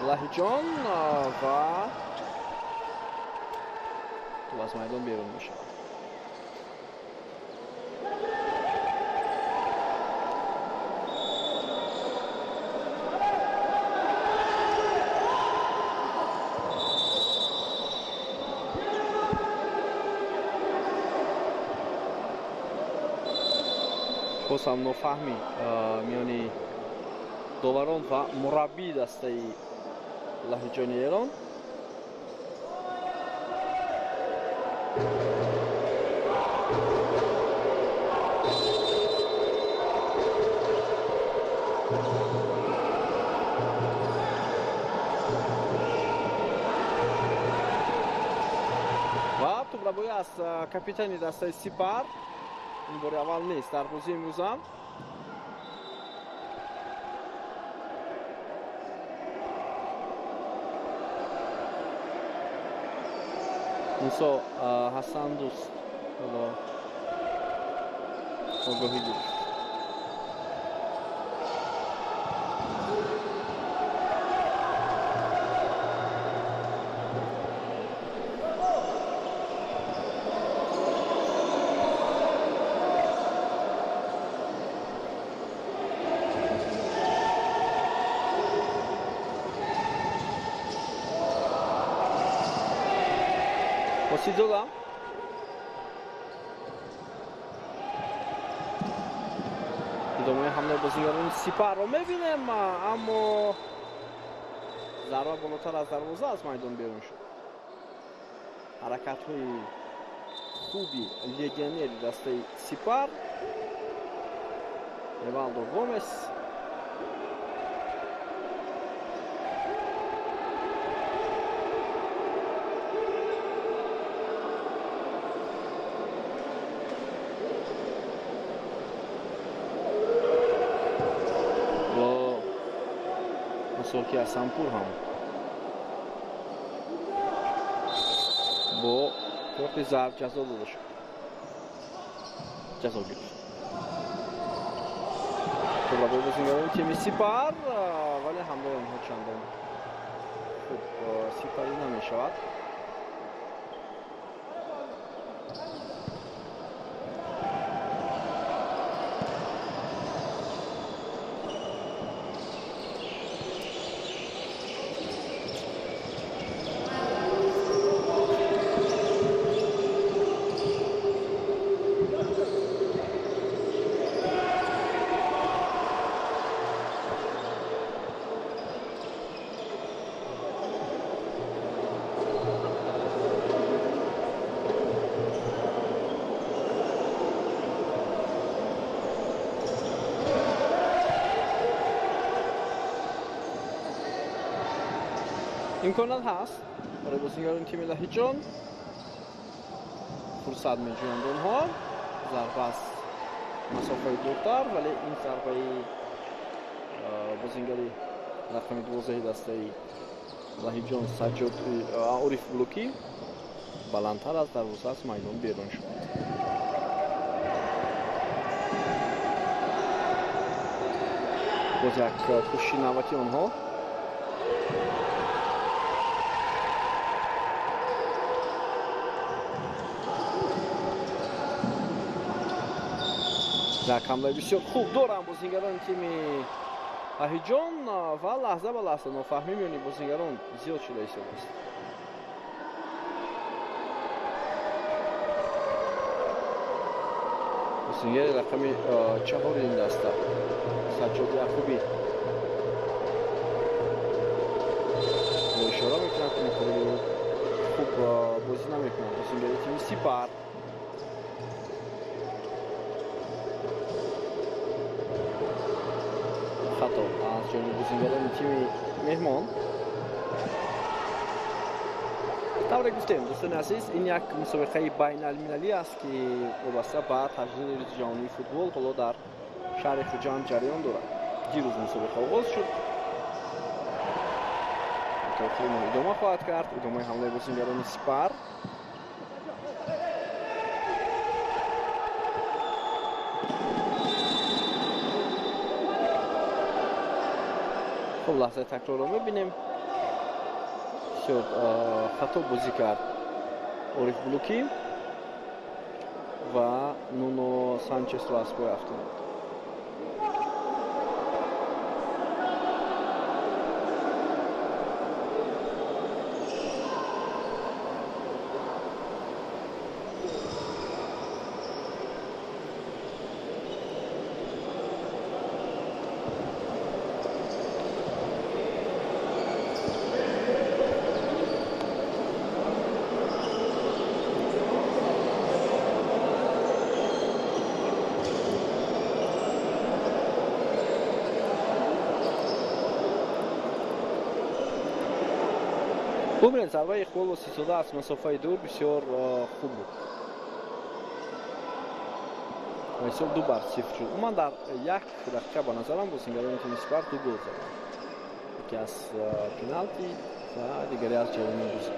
Speaker 1: Лаҳиҷон ва тӯб аз майдон берун мешавад. Боз ҳам нофаҳмӣ миёни доварон ва мураббии дастаи Лаҳиҷони Эрон. Ва тӯбрабоӣ аз капитани дастаи Сипар. Ин бори аввал нест дар бозии имрӯзам. Мусо Ҳасандӯст ҳоло огоҳӣ гирифт. Восифзода. Идомаи ҳамлаи бозингарони Сипарро мебинем, аммо зарба болотар аз дарвоза аз майдон берун шуд. Ҳаракатҳои хуби легионери дастаи Сипар Эвалдо Гомес. Соки Ҳасанпур ҳам бо корти зард ҷазо дода шуд, ҷазо гирифт. Тӯбрабои бозингарони тими Сипар, вале ҳамлаи онҳо чандон хуб сипарӣ намешавад. Имконат ҳаст барои бозингарони тими Лаҳиҷон. Фурсат меҷӯянд онҳо. Зарба аз масофаи дуртар, вале ин зарбаи бозингари рақами 12 дастаи Лаҳиҷон Саҷҷод Ориф Блукӣ баландтар аз дарвоза аз майдон берун шуд. Боз як кӯшиши навбати онҳо. Як ҳамлаи бисёр хуб доранд бозингарони тими Лаҳиҷон ва лаҳза ба лаҳза нофаҳмӣ миёни бозингарон зиёд шуда истодааст. Бозингари рақами 4 ин даста Саҷҷод Яқубӣ ишора мекунад, ки муқобили хуб бозӣ намекунад бозингари тими Сипар. Хато аз ҷониби бозингарони тими меҳмон. Тавре гуфтем, дӯстони азиз, ин як мусобиқаи байналмилалӣ аст, ки вобаста ба таҷлили рӯзи ҷаҳонии футбол ҳоло дар шаҳри Хуҷанд ҷараён дорад. Дирӯз мусобиқа оғоз шуд, то охири моҳ идома хоҳад кард. Идомаи ҳамлаи бозингарони Сипар. Хуб, лаҳзаи такрорро мебинем. Бисёр хато бозӣ кард Ориф Блукӣ ва Нуно Санчесро аз пой афтонад. Бубинед, зарбаи Иқбол Восисода аз масофаи дур бисёр хуб буд. Ва ҳисоб 2-0 шуд. Умуман дар як дақиқа ба назарам бозингарони тими Сипар 2 гол заданд. Яке аз пеналти ва дигаре аз ҷарима бозӣ.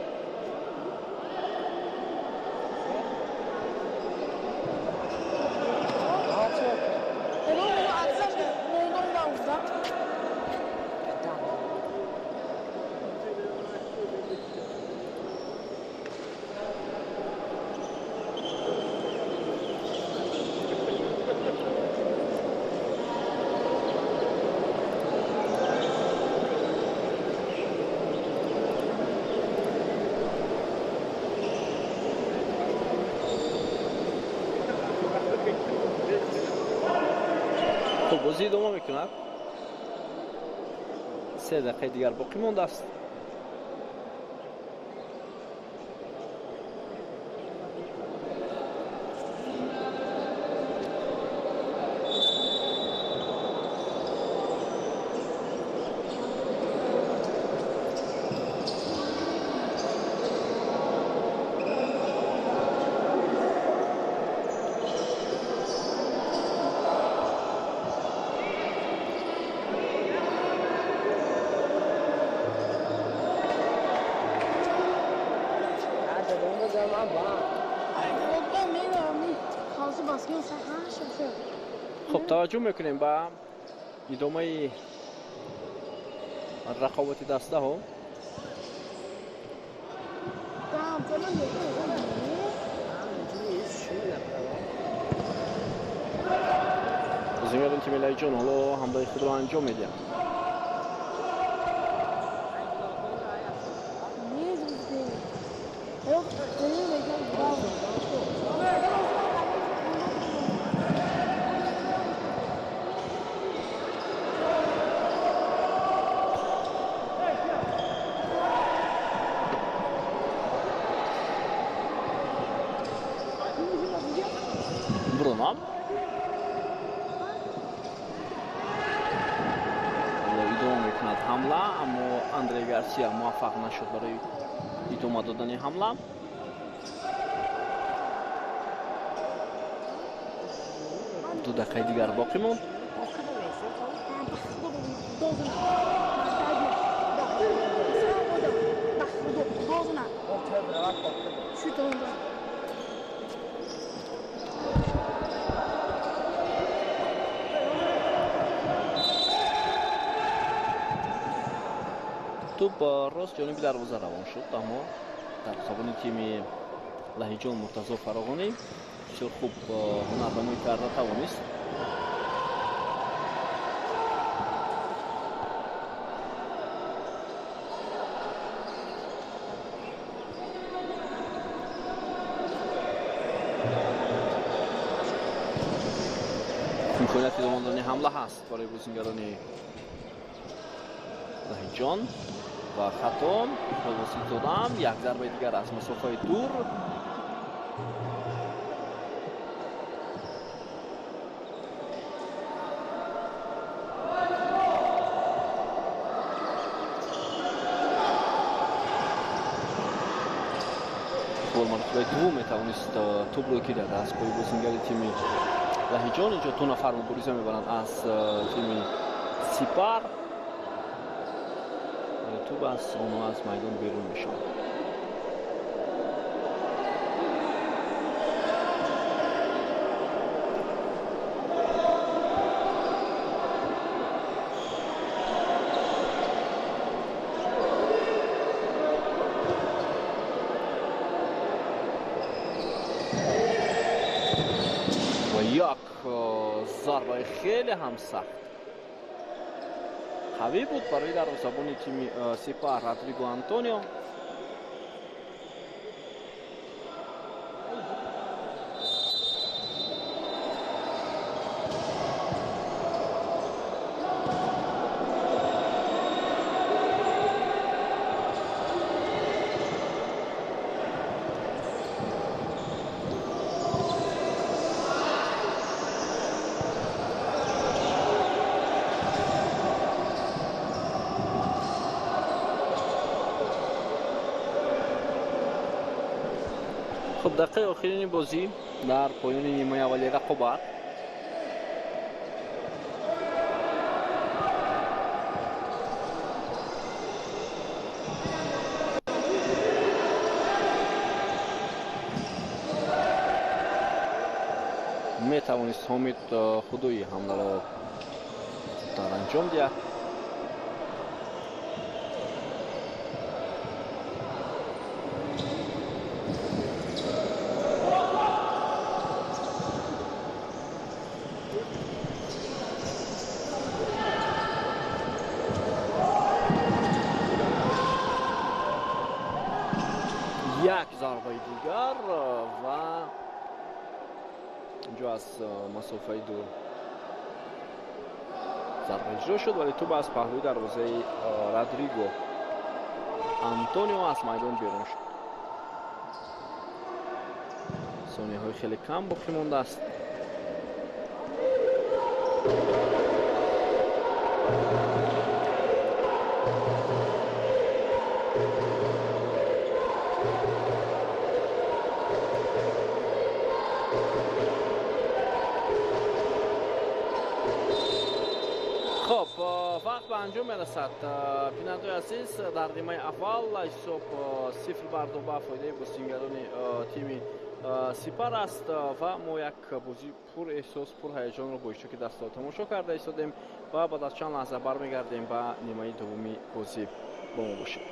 Speaker 1: Хуб, бозӣ идома мекунад. 3 дақиқаи дигар боқӣ мондааст. Хуб, таваҷҷӯҳ мекунем ба идомаи рақобати дастаҳо. Бозингарони тими Лаҳиҷон ҳоло ҳамлаи худро анҷом медиҳанд. Bruno. Идома мекунад ҳамла, аммо Андре Гарсия муваффақ нашуд барои идома додани ҳамла. Ду дақиқаи дигар боқӣ монд.
Speaker 2: Şut oldu.
Speaker 1: Тӯб рост ҷониби дарвоза равон шуд, аммо дарвозабони тими Лаҳиҷон Муртазо Фароғонӣ бисёр хуб ҳунарнамоӣ карда тавонист. Имконияти домондани ҳамла ҳаст барои бозингарони Лаҳиҷон ва хато Воситзодам як зарбаи дигар аз масофаи дур. Маротибаи дуввум метавонист тӯбро гирад аз пои бозингари тими Лаҳиҷон. Инҷо ду нафар мубориза мебаранд аз тими Сипар. Тӯб аз онҳо аз майдон берун мешавад. Ва як зарбаи хеле ҳам сахт қавӣ буд барои дарвозабони тими Сипар Родриго Антонио. Хуб, дақиқаи охирини бозӣ дар поёни нимаи аввали рақобат. Метавонист Ҳомид Худоӣ ҳамларо дар анҷом диҳад. Як зарбаи дигар ва инҷо аз масофаи дур зарба иҷро шуд, вале тӯб аз паҳлӯи дарвозаи Родриго Антонио аз майдон берун шуд. Сонияҳои хеле кам боқӣ мондааст. Хуб, вақт ба анҷом мерасад. Бинандаои азиз, дар нимаи аввал ҳисоб 0-2 ба фоидаи бозингарони тими Сипар аст ва мо як бозии пурэҳсос, пурҳаяҷонро бо иштироки дастаҳо тамошо карда истодем ва баъд аз чанд лаҳза бармегардем ба нимаи дуввуми бозӣ. Бо мо бошед.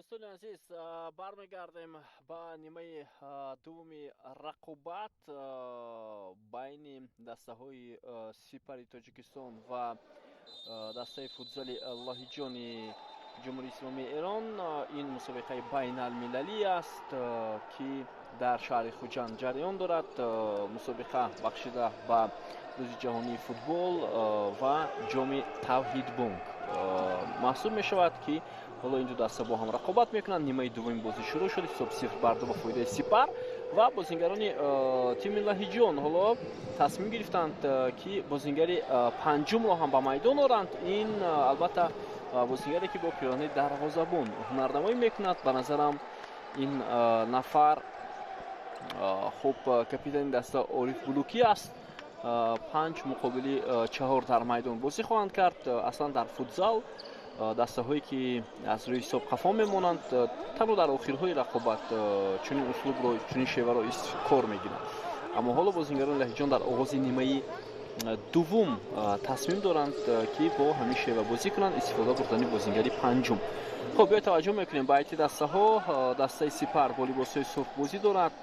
Speaker 1: Дӯстони азиз, бармегардем ба нимаи дуввуми рақобат байни дастаҳои Сипари Тоҷикистон ва дастаи футзали Лоҳиҷони Ҷумҳурии Исломии Эрон. Ин мусобиқаи байналмилалӣ аст, ки дар шаҳри Хуҷанд ҷараён дорад. Мусобиқа бахшида ба Рӯзи ҷаҳонии футбол ва Ҷоми Тавҳидбонк маҳсуб мешавад, ки ҳоло ин ду даста бо ҳам рақобат мекунанд. Нимаи дуввуми бозӣ шурӯъ шуд, ҳисоб 0-2 ба фоидаи Сипар ва бозингарони тими Лаҳиҷон ҳоло тасмим гирифтанд, ки бозингари панҷумро ҳам ба майдон оранд. Ин албатта бозингаре, ки бо пирони дарвозабон ҳунарнамоӣ мекунад. Ба назарам, ин нафар хуб капитани даста Ориф Булукӣ аст. 5 муқобили 4 дар майдон бозӣ хоҳанд кард. Аслан дар футзал дастаҳое, ки аз рӯи ҳисоб қафо мемонанд, танҳо дар охирҳои рақобат чунин услубро, чунин шеваро кор мегиранд. Аммо ҳоло бозингарони Лаҳиҷон дар оғози нимаи дуввум тасмим доранд, ки бо ҳамин шева бозӣ кунанд, истифода бурдани бозингари панҷум. Хуб, биёед, таваҷҷӯҳ мекунем ба ҳайати дастаҳо. Дастаи Сипар бо либосҳои сурх бозӣ дорад.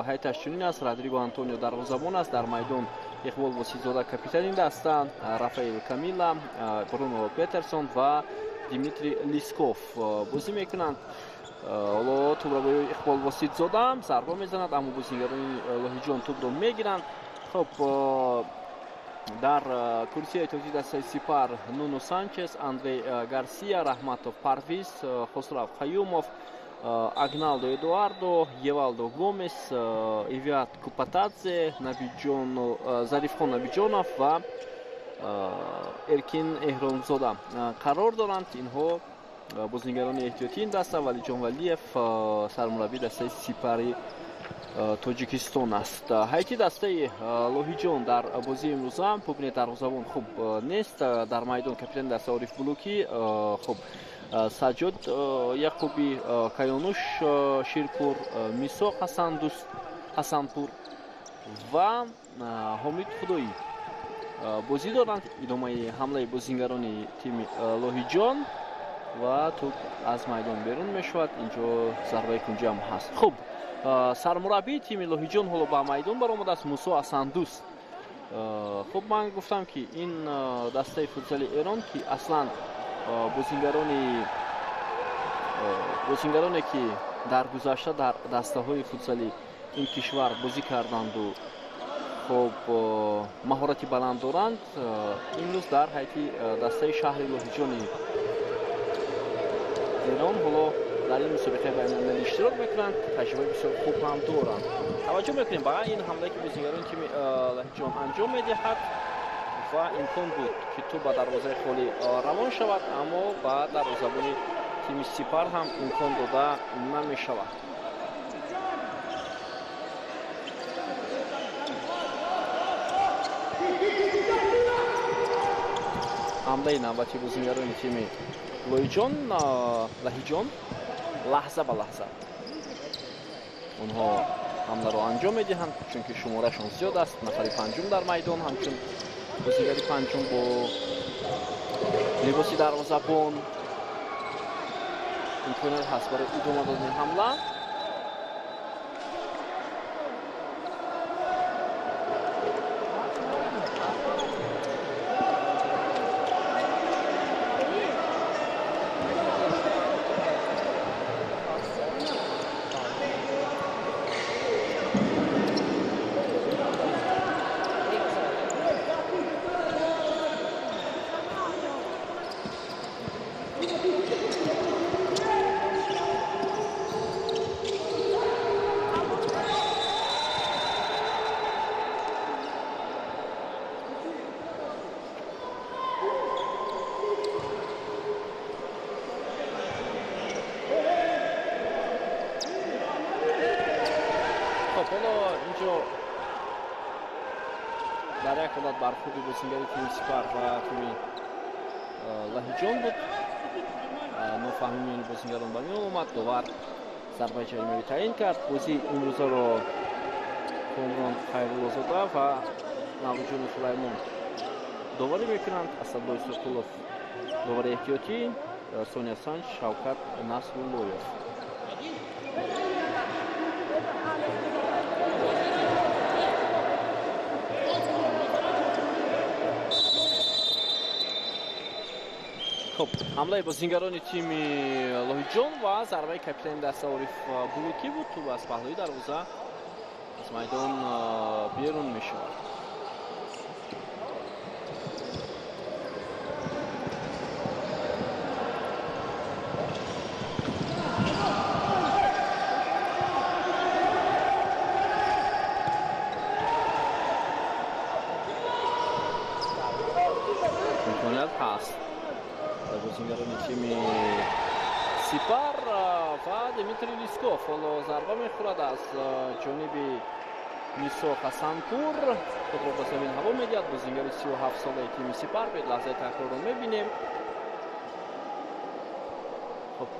Speaker 1: Ҳайаташ чунин аст: Родриго Антонио дарвозабон аст, дар майдон Иқбол Воситзода, капитани даста, Рафаэл Камила, Бруно Петерсон ва Дмитрий Лисков бозӣ мекунанд. Ҳоло тӯбро ба Иқбол Воситзода зарба мезанад, аммо бозингарони Лоҳиҷон тӯбро мегиранд. Хуб, дар курсии эҳтиётии дастаи Сипар Нуно Санчес, Андрей Гарсия, Раҳматов Парвиз, Хосрав Қаюмов, Агналдо Эдуардо, Евалдо Гомес, Ивиат Купатадзе, Зарифхон Набиҷонов ва Эркин Эҳромзода қарор доранд. Инҳо бозингарони эҳтиётии ин даста. Валиҷон Валиев сармураббии дастаи Сипари Тоҷикистон аст. Ҳайати дастаи Лоҳиҷон дар бозии имрӯза, бубинед, дарвозабон хуб нест дар майдон, капитани даста Ориф Булукӣ, хуб, Саҷҷод Яқубӣ, Каёнуш Ширпур, Мисоқ Ҳасандӯст Ҳасанпур ва Ҳомид Худоӣ бозӣ доранд. Идомаи ҳамлаи бозингарони тими Лоҳиҷон ва тӯб аз майдон берун мешавад. Инҷо зарбаи кунҷӣ ҳам ҳаст. Хуб, сармураббии тими Лоҳиҷон ҳоло ба майдон баромадааст, Мусо Асандӯст. Хуб, ман гуфтам, ки ин дастаи футзали Эрон, ки аслан бозингароне, ки дар гузашта дар дастаҳои футзали ин кишвар бозӣ карданду, хуб, маҳорати баланд доранд, имрӯз дар ҳайати дастаи шаҳри Лоҳиҷони Эрон ҳоло дар ин мусобиқаи байналмилалӣ иштирок мекунанд, таҷрибаи бисёр хуб ҳам доранд. Таваҷҷӯҳ мекунем ба ин ҳамлае, ки бозингарони тими Лаҳиҷон анҷом медиҳад, ва имкон буд, ки тӯб ба дарвозаи холӣ равон шавад, аммо ба дарвозабони тими Сипар ҳам имкон дода намешавад. Ҳамлаи навбати бозингарони тими Лоиҷон, Лаҳиҷон. Лаҳза ба лаҳза онҳо ҳамларо анҷом медиҳанд, чунки шуморашон зиёд аст. Нафари панҷум дар майдон, ҳамчун бозигари панҷум бо либоси дарвозабон, имконият ҳаст барои идома додани ҳамла. Хоб, ҳоло инҷо дар як ҳолат бархӯрди бозингари тими Сипар ва тими Лаҳиҷон буд. Нофаҳмӣ миёни бозингарон ба миён омад, довар зарбаи ҷаримавӣ таъин кард. Бозии имрӯзаро Комрон Хайруллозода ва Наврӯҷони Сулаймон доварӣ мекунанд, Асадулло Исроқулов довари эҳтиётӣ. Сониясанҷ Шавкат Насруллоев. Хуб, ҳамлаи бозингарони тими Лоҳиҷон ва зарбаи капитани даста Ориф Булукӣ буд. Тӯб аз паҳлӯи дарвоза аз майдон берун мешавад. Имконият ҳаст бозингарони тими Сипар ва Дмитрий Лисков ҳоло зарба мехӯрад аз ҷониби Мисо Ҳасанпур. Худро ба замин ҳаво медиҳад бозингари 37-солаи тими Сипар. Бед лаҳзаи такрорро мебинем. Хуб,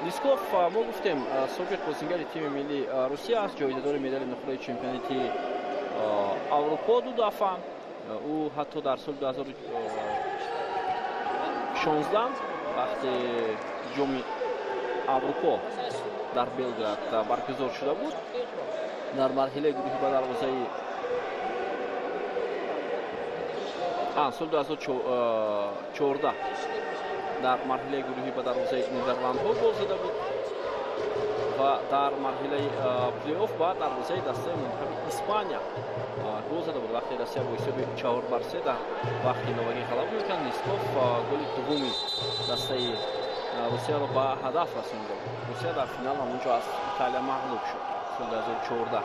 Speaker 1: Лисков, мо гуфтем, собиқ бозингари тими миллии Русия аст, ҷоизадори медали нуқраи чемпионати Аврупо ду дафъа. Ӯ ҳатто дар соли 2016 вақте ҷоми Аврупо дар Белград баргузор шуда буд, дар марҳилаи гурӯҳи ба дарвозаи соли 2014 дар марҳилаи гурӯҳӣ ба дарвозаи Нидерландҳо гол зада буд ва дар марҳилаи плей-офф ба дарвозаи дастаи мунтахаби Испания гол зада буд. Вақте Россия бо ҳисоби 4-3 дар вақти иловагӣ ғалаба мекард, Лисков голи дуввуми дастаи Русияро ба ҳадаф расонида буд. Русия дар финал ҳамонҷо аз Италия мағлуб шуд. Соли 2014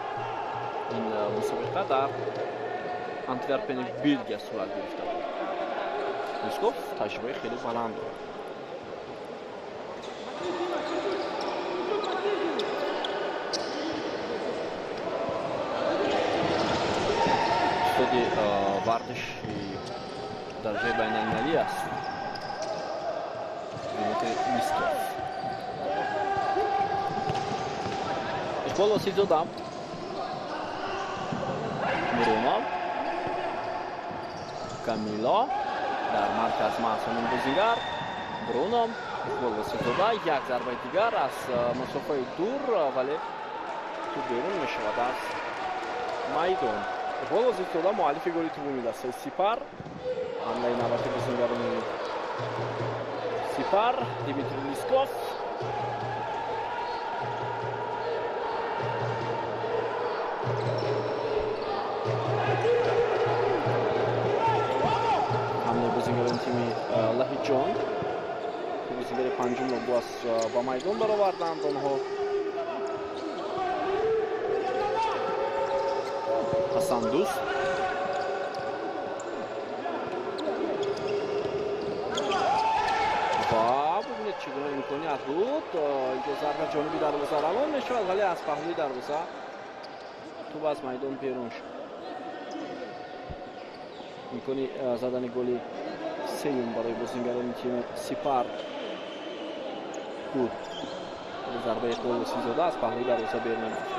Speaker 1: ин мусобиқа дар Антверпени Белгия сурат гирифта буд. Лисков таҷрибаи хеле баланд дорад. Устоди варзиши дараҷаи байналмилалӣ аст Дмитрий Лисков. Иқбол Василзода, Миронов, Камило дар марказ маҳз ҳамин бозингар Бруно. Иқбол Василзода як зарбаи дигар аз масофаи дур, вале тӯб берун мешавад аз майдон. Иқбол Василзода муаллифи голи дуввуми дастаи Сипар. Ҳамлаи навбати бозингарони Сипар Дмитрий Лисков. Ҳамлаи бозингарони тими Лаҳиҷон. Бозингари панҷумро боз ба майдон бароварданд онҳо. Ҳасандӯст ва бубинед чӣ гуна имконият буд. Инҷо зарба ҷониби дарвоза равон мешавад, вале аз паҳлӯи дарвоза тӯб аз майдон берун шуд. Имкони задани голи сеюм барои бозингарони тими Сипар буд. Зарбаи Иқбол Василзода аз паҳлӯи дарвоза берун рафт.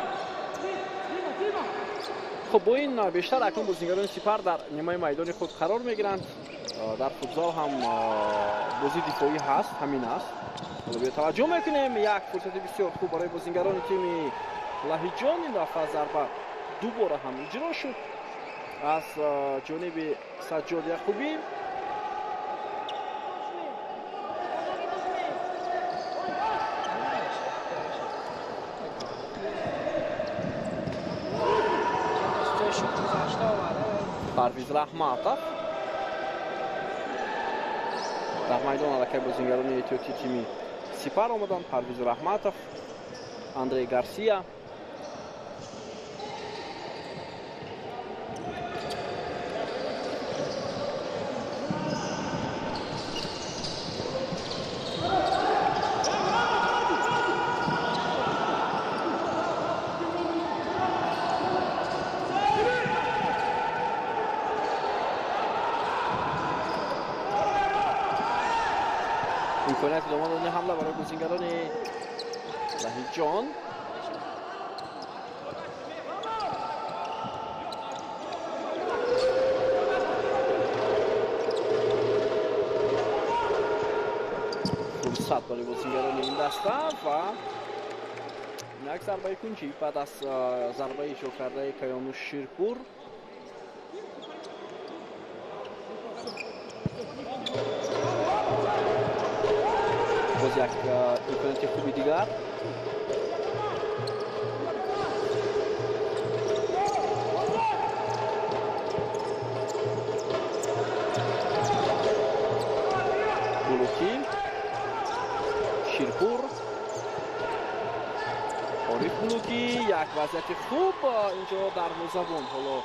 Speaker 1: Хуб, бо ин бештар акнун бозингарони Сипар дар нимаи майдони худ қарор мегиранд. Дар футзал ҳам бозии дифоӣ ҳаст, ҳамин аст. Ҳоло таваҷҷӯҳ мекунем, як фурсати бисёр хуб барои бозингарони тими Лаҳиҷон. Ин дафъа зарба дубора ҳам иҷро шуд аз ҷониби Саҷҷод Яқубӣ. Парвиз Раҳматов дар майдон аллакай бозингарони эҳтиётии тими Сипар омаданд. Парвиз Раҳматов, Андрей Гарсия. Имконияти идома додани ҳамла барои бозингарони Лаҳиҷон. Фурсат барои бозингарони ин даста ва як зарбаи кунҷӣ баъд аз зарбаи иҷро кардаи Каёнуш Ширпур. Боз як имконияти хуби дигар. Булукӣ, Ширпур, Ориф Булукӣ, як вазъияти хуб инҷо дарвозабон ҳоло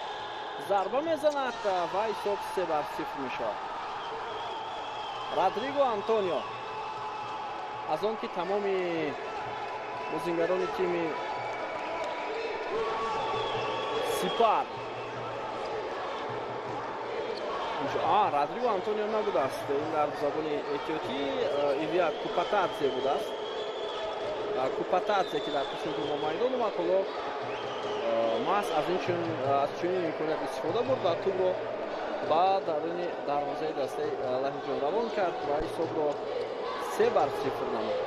Speaker 1: зарба мезанад ва ҳисоб 3-0 мешавад. Родриго Антонио аз он ки тамоми бозингарони тими Сипар Родриго Антонио набудааст, ин дар забони эҳтиётӣ Илья Купатадзе будааст. Купатадзе ки дар қисмати мо майдон омад, ҳоло маҳз аз чунин имконият истифода бурд ва тӯбро ба даруни дарвозаи дастаи Лаҳиҷон равон кард ва ҳисобро 3-0 намуд.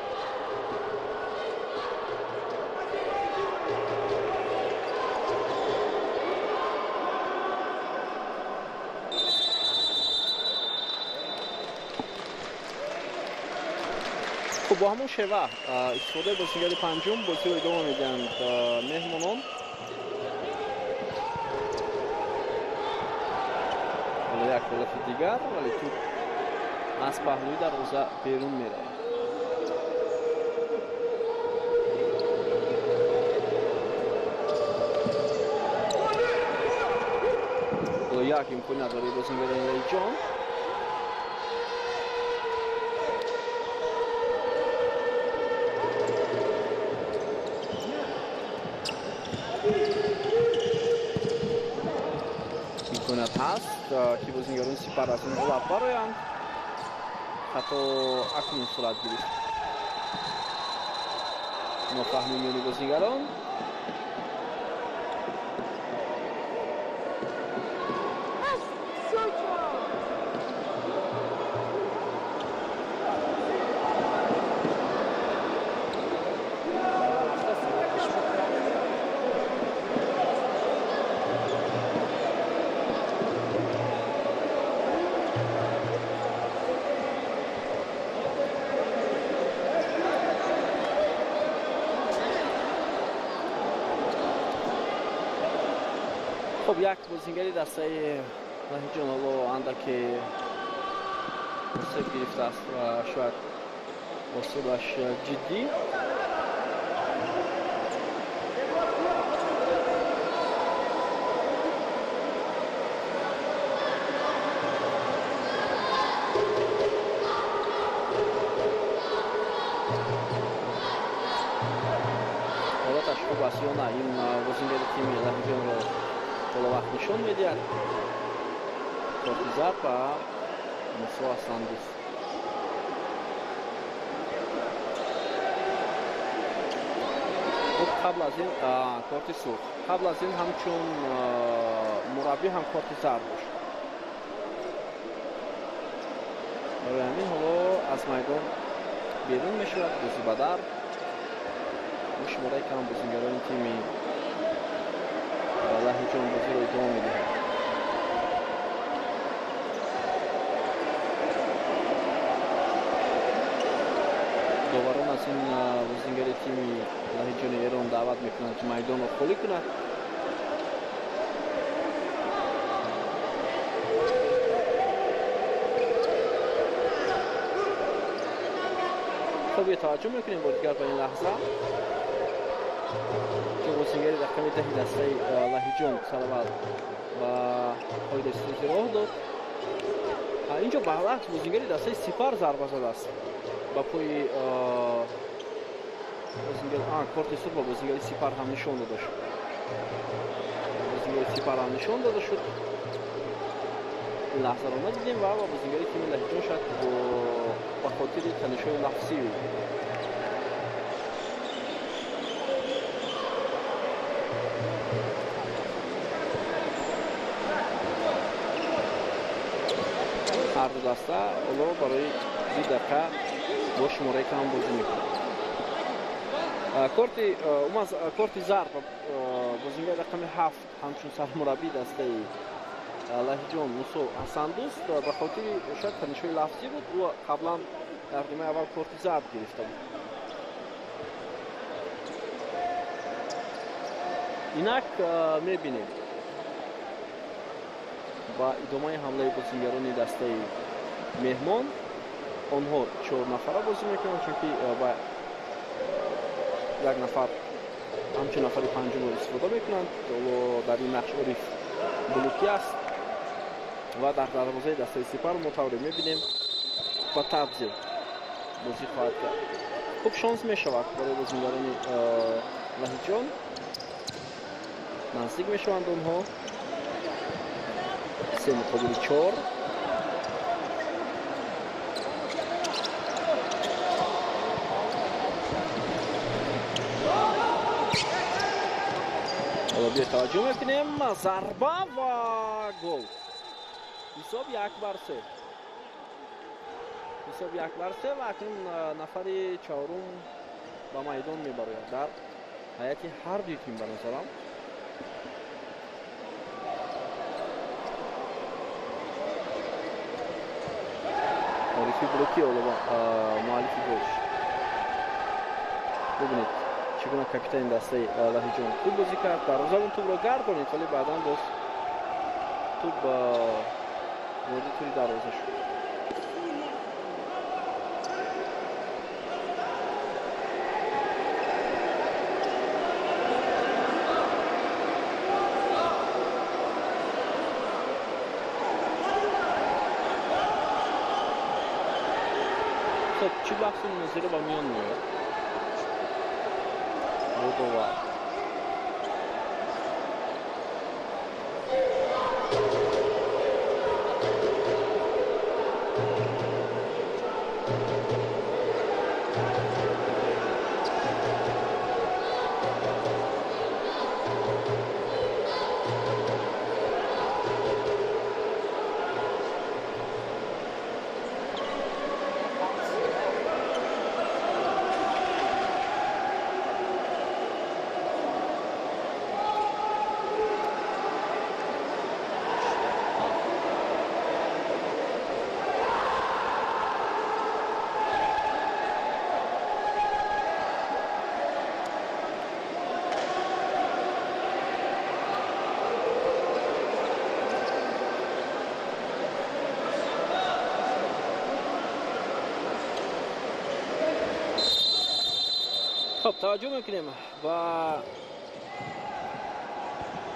Speaker 1: Хуб, бо ҳамон шева истифодаи бозингари панҷум бозиро идома медиҳанд меҳмонон. Ҳоло як ҳолати дигар, вале тӯб аз паҳлӯи дарвоза берун меравад. Ҳоло як имконият барои бозингарони Лаҳиҷон. Имконият ҳаст ки бозингарони Сипар аз ин ҳолат бароянд. Хато акнун сурат гирифт. Нофаҳмӣ миёни бозингарон. Хуб, як бозингари дастаи Лаҳиҷон ҳоло андаке осеб гирифтааст ва шояд осебаш ҷиддӣ. Ҳолаташ хуб аст ё на, ин бозингари тими Лаҳиҷонро ҳоло вақт нишон медиҳад. Корти зарб ба Мусо Ҳасандӯст. Хуб, қабл аз ин корти сурх, қабл аз ин ҳамчун мураббӣ ҳам корти зарб дошт. Барои ҳамин ҳоло аз майдон берун мешавад бозибадар. Шумораи кам бозингарони тими Лаҳиҷон бозиро идома медиҳад. Доварон аз ин бозингари тими Лаҳиҷони Эрон даъват мекунанд, ки майдонро холӣ кунад. Хуб, таваҷҷӯҳ мекунем бо дигар ба ин лаҳза. Бозингари рақами 10 дастаи Лаҳиҷон сараввал ба қоидасозӣ роҳ дод. Инҷо баръакс бозингари дастаи Сипар зарба задааст ба пои бозингар. Корти сурх ба бозингари Сипар ҳам нишон дода шуд. Бозингари Сипар ҳам нишон дода шуд. Ин лаҳзаро надидем ва ба бозингари тими Лаҳиҷон шояд ба хотири танишҳои лафзӣ ҳар ду даста ҳоло барои 2 дақиқа Бо шумораи кам бозӣ мекунад. Корти умаз корти зард бозингари рақами 7 ҳамчун сармураббии дастаи Лаҳиҷон Мусо Ҳасандӯст ба хотири шояд танишҳои лафзӣ буд, ӯ қаблан дар нимаи аввал корти зард гирифта буд. Инак мебинем ба идомаи ҳамлаи бозингарони дастаи меҳмон. Онҳо 4 нафара бозӣ мекунанд, чунки ба як нафар ҳамчун нафари панҷумро истифода мекунанд. Дар ин нақш Ориф Булукӣ аст ва дар дарвозаи дастаи Сипар мо тавре мебинем ба Табзе бозӣ хоҳад кард. Хуб шонс мешавад барои бозингарони Лаҳиҷон. Наздик мешаванд онҳо. 3 муқобили 4. Ҳоло биё таваҷҷӯҳ мекунем. Зарба ва гол. Ҳисоб 1-3. Ҳисоб 1-3 ва акнун нафари чорум ба майдон мебарояд дар ҳайати ҳар дуи тим ба назарам. Орифи Булукӣ ҳоло муаллифи гол шуд. Бубинед чӣ гуна капитани дастаи Лаҳиҷон хуб бозӣ кард. Дарвозабон тӯбро гардонид, вале баъдан боз тӯб вориди тӯри дарвоза шуд. Хуб, чӣ баҳсу мунозира ба миён меояд? Бодова. Хуб, таваҷҷӯҳ мекунем ба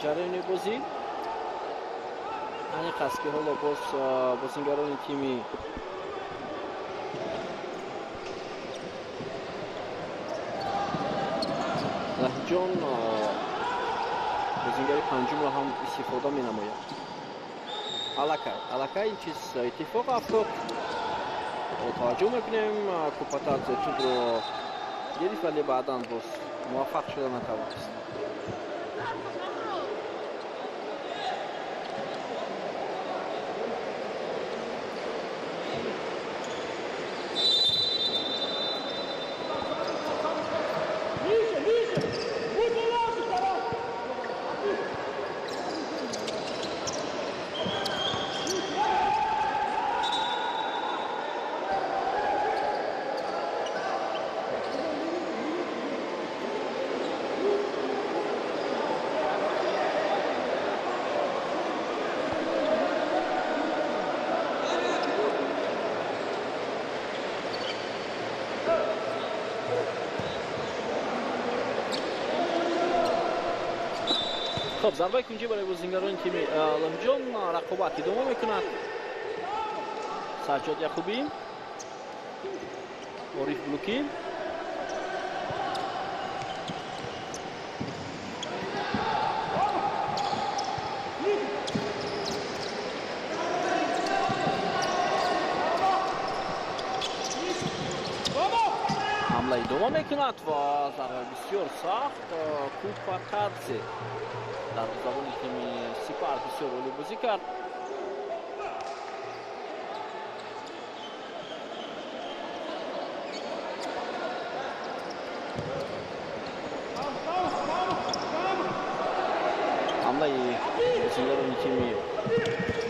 Speaker 1: ҷараёни бозӣ. Аниқ аст ки ҳоло боз бозингарони тими Лаҳиҷон бозингари панҷумро ҳам истифода менамояд. Аллакай ин чиз иттифоқ афтод. Таваҷҷӯҳ мекунем, Купатадзе тӯбро гирифт, вале баъдан боз муваффақ шуда натавонист. Хуб, зарбаи кунҷӣ барои бозингарони тими Лаҳиҷон. Рақобат идома мекунад. Саҷҷод Яқубӣ, Ориф Булукӣ. Ҳамла идома мекунад ва зарбаи бисёр сахт. Купатадзе дарвозабони тими Сипар бисёр олӣ бозӣ кард. Ҳамлаи бозингарони тими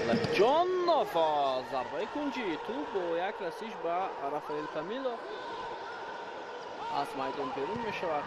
Speaker 1: Лаҳиҷон ва зарбаи кунҷи тӯб бо як расиш ба Рафаэл Камило аз майдон берун мешавад.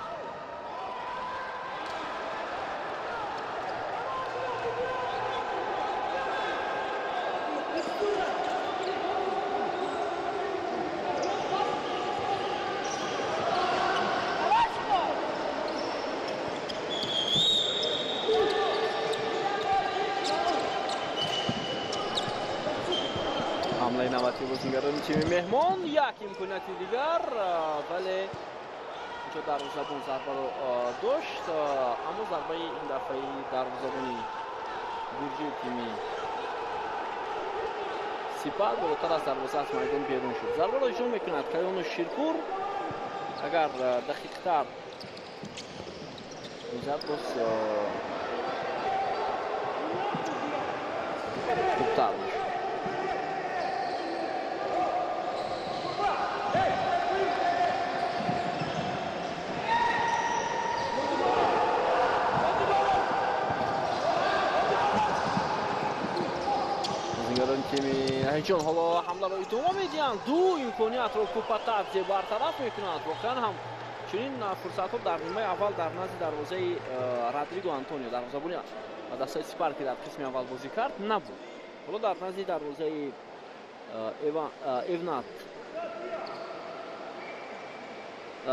Speaker 1: Ҳамлаи навбатии бозингарони тими меҳмон, як имконияти дигар, вале инҷо дарвозабон зарбаро дошт, аммо зарбаи ин дафъаи дарвозабони гурҷии тими Сипар болотар аз дарвоза аз майдон берун шуд. Зарбаро иҷро мекунад Каёну Ширпур. Агар дақиқтар мезад, боз хубтар мешуд. Тими Лаҳиҷон ҳоло ҳамларо идома медиҳанд. Ду имкониятро Купатадзе бартараф мекунад. Воқеан ҳам чунин фурсатҳо дар нимаи аввал дар назди дарвозаи Родриго Антонио, дарвозабони дастаи Сипар, ки дар қисми аввал бозӣ кард, набуд. Ҳоло дар назди дарвозаи Эвнат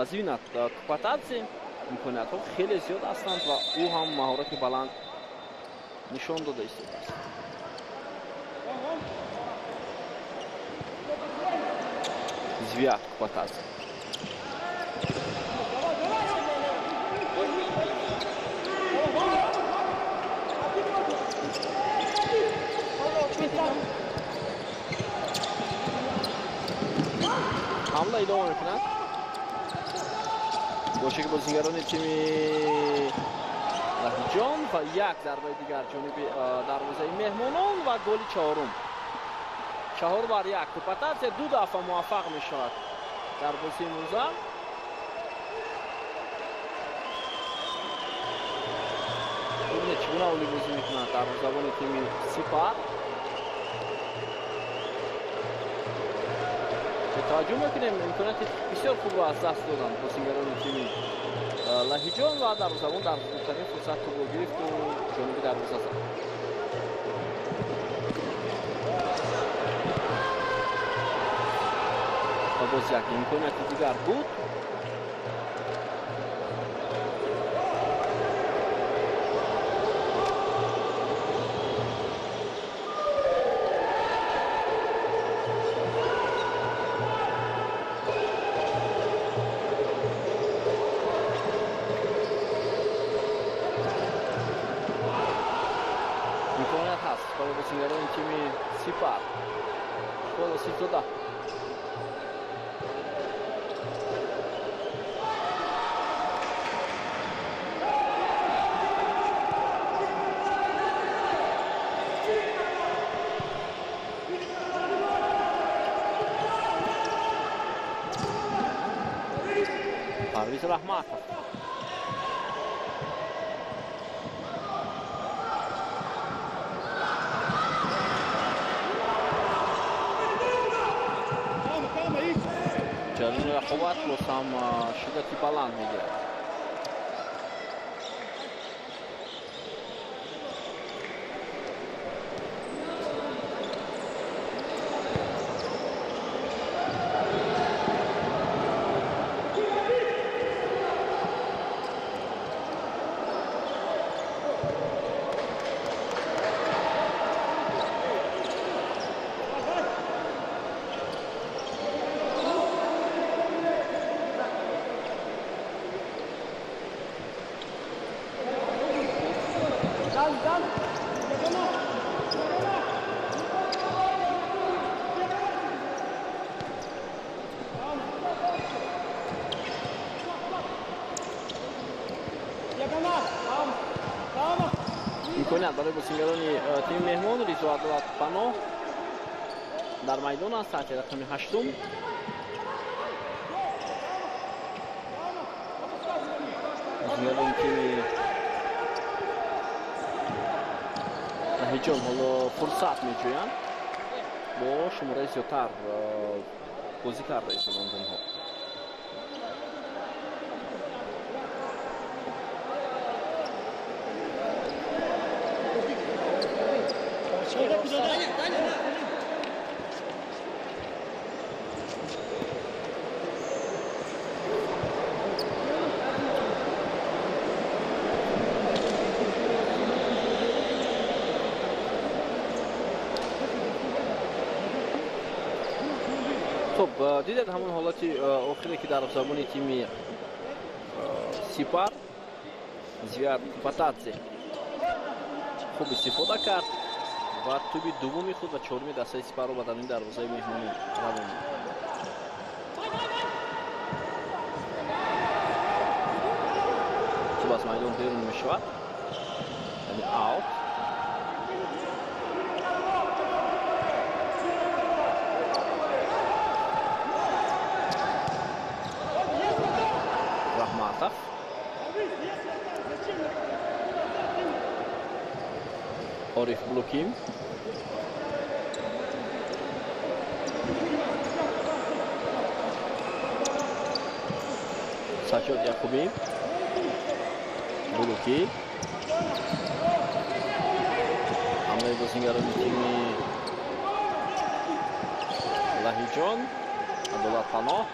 Speaker 1: Звинат Купатадзе имкониятҳо хеле зиёд ҳастанд ва ӯ ҳам маҳорати баланд нишон дода истодааст. Звиат Купатадзе. Ҳамла идома мекунад. Бошаки бозингарони тими Лаҳиҷон ва як зарбаи дигар ҷониби дарвозаи меҳмонон ва голи чаҳорум. 4-1. Купатадзе ду дафъа муваффақ мешавад дар бозии имрӯза. Бибинед, чӣ гуна олӣ бозӣ мекунад дарвозабони тими Сипар. Таваҷҷӯҳ мекунем, имконияти бисёр хубро аз даст доданд бозингарони тими Лаҳиҷон ва дарвозабон дар зудтарин фурсат тӯбро гирифту ҷониби дарвоза зад. Ва боз як имконияти дигар буд. Имконият ҳаст барои бозингарони тими Сипар. Гол Осифзода. Парвиз Раҳматов. Ҷараёни рақобат боз ҳам шиддати баланд мегирад. Имконият барои бозингарони тими меҳмон. Ризо Адолатпаноҳ дар майдон аст таҳти рақами ҳаштум. Бозингарони тими Лаҳиҷон ҳоло фурсат меҷӯянд, бо шумораи зиёдтар бозӣ карда истоданд онҳо. Хуб, дидед ҳамон ҳолати охире, ки дар забони тими Сипар Звиад Купатадзе хуб истифода кард ва тӯби дуввуми худ ва чоруми дастаи Сипарро ба даруни дарвозаи меҳмонӣ равон. Тӯб аз майдон берун мешавад, яъне аут. Раҳматов Ориф Блуким Саҷод Яқубӣ Блукӣ ҳамлаи бозингарони тими Лаҳиҷон Адолат Паноҳ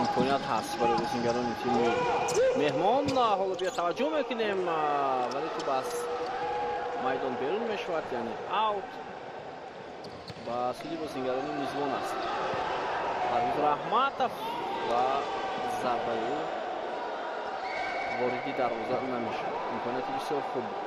Speaker 1: имконият ҳаст барои бозингарони тими меҳмон. Ҳоло бия таваҷҷӯҳ мекунем, вале тӯб аз майдон берун мешавад, яъне аут ба суди бозингарони мизбон аст. Парвиз Раҳматов ва зарбаи ӯ вориди дарвоза намешавад. Имконияти бисёр хуб буд.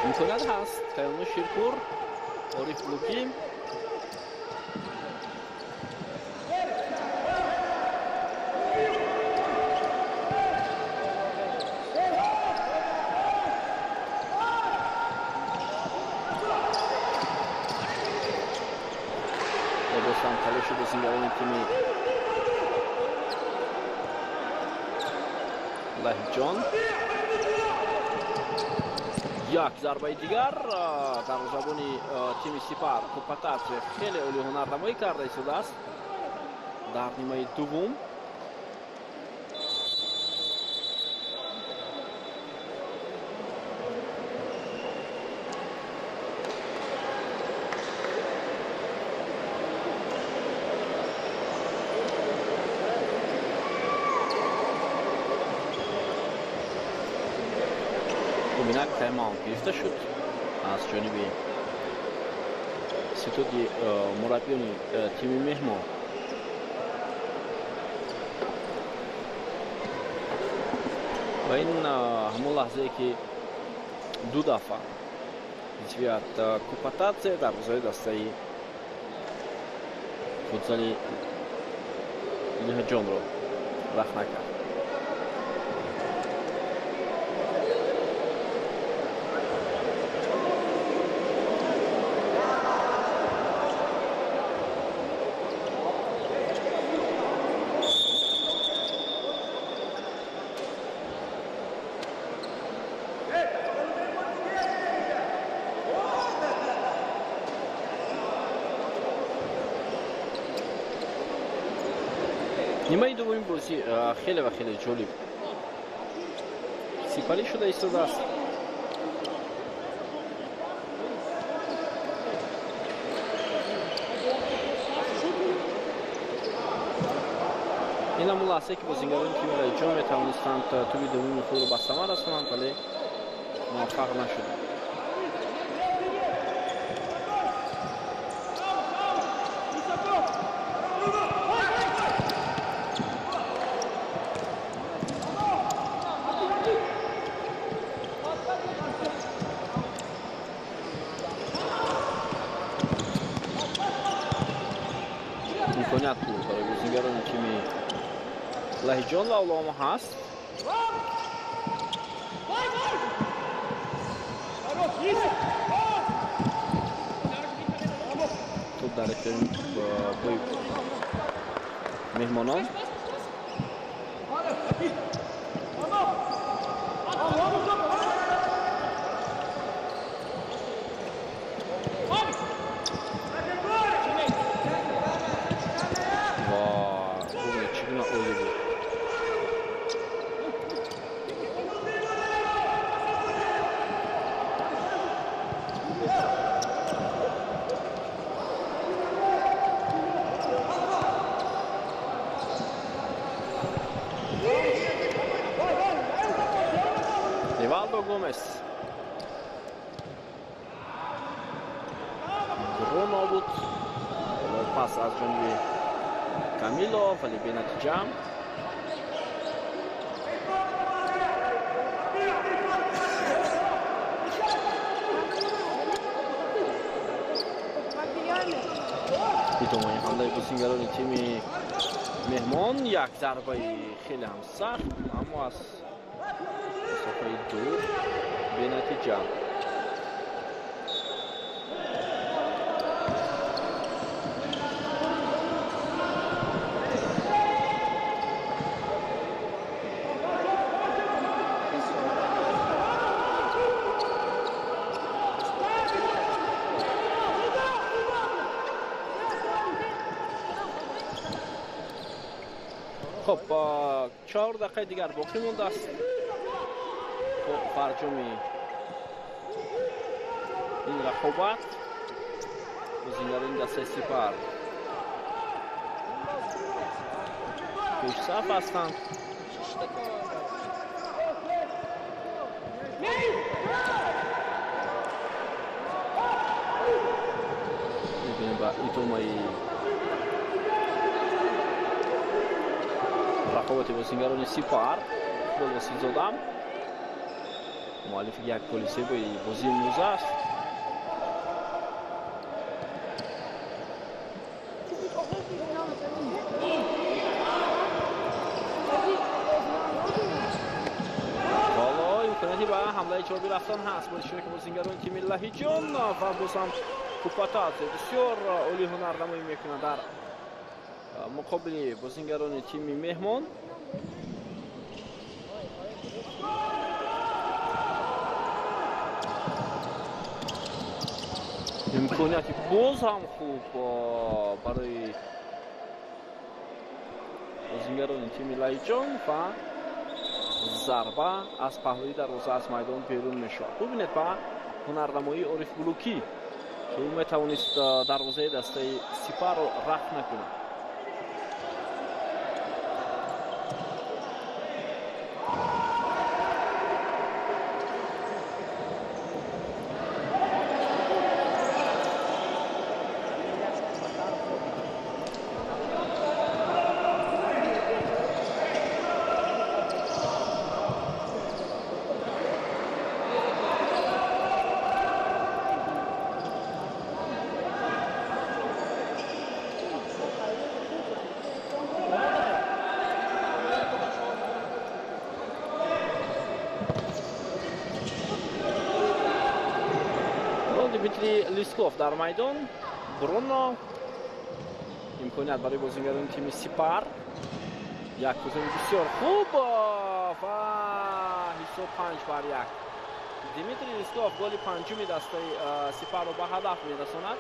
Speaker 1: Имконият ҳаст. Каёну Ширпур, Ориф Блукӣ ва боз ҳам талоши бозингарони тими Лаҳиҷон. Як зарбаи дигар дарвозабони тими Сипар Купатадзе хеле олӣ ҳунарнамоӣ карда истодааст дар нимаи дуввум. Инак тайм-аут гирифта шуд аз ҷониби ситоди мураббиёни тими меҳмон. Ва ин ҳамон лаҳзае, ки ду дафъа Звиад Купатадзе дарвозаи дастаи футзали Лиҳаҷонро рахна кард. Нимаи дуввуми бозӣ хеле ва хеле ҷолиб сипарӣ шуда истодааст. Ин ҳамон лаҳзае, ки бозингарони тими Лаҳиҷон метавонистанд тӯби дуввуми худро ба самар расонанд, вале муваффақ нашуданд. Лаҳиҷон Лавлом ҳаст. Туп дар ихтиёри меҳмонон. Ва чӣ гуна олӣ буд. Ривалдо Гомес. Бруно буд. Пас аз ҷониби Камило, вале бенатиҷа. Идомаи ҳамлаи бозингарони тими меҳмон, як зарбаи хеле ҳам сахт, аммо аз масофаи дур бенатиҷа. Хуб, 4 дақиқаи дигар боқӣ мондааст то фарҷоми ин рақобат. Бозингарони дастаи Сипар пешсаф ҳастанд. Мебинем ба идомаи рақобати бозингарони Сипар. Иқбол Василзода муаллифи як голи зебои бозии имрӯза аст. Ҳоло имконияти ба ҳамлаи ҷавобӣ рафтан ҳаст бо иштироки бозингарони тими Лаҳиҷон ва боз ҳам Купатадзе бисёр олӣ ҳунарнамоӣ мекунад дар муқобили бозингарони тими меҳмон. Имконияти боз ҳам хуб барои бозингарони тими Лаҳиҷон ва зарба аз паҳлӯи дарвоза аз майдон берун мешавад. Бубинед ба ҳунарнамоии Ориф Булукӣ, ки ӯ метавонист дарвозаи дастаи Сипарро рафт накунад. Дмитрий Лисков дар майдон. Бруно. Имконият барои бозингарони тими Сипар. Як гузори бисёр хуб ва ҳисоб 5-1. Дмитрий Лисков голи панҷуми дастаи Сипарро ба ҳадаф мерасонад.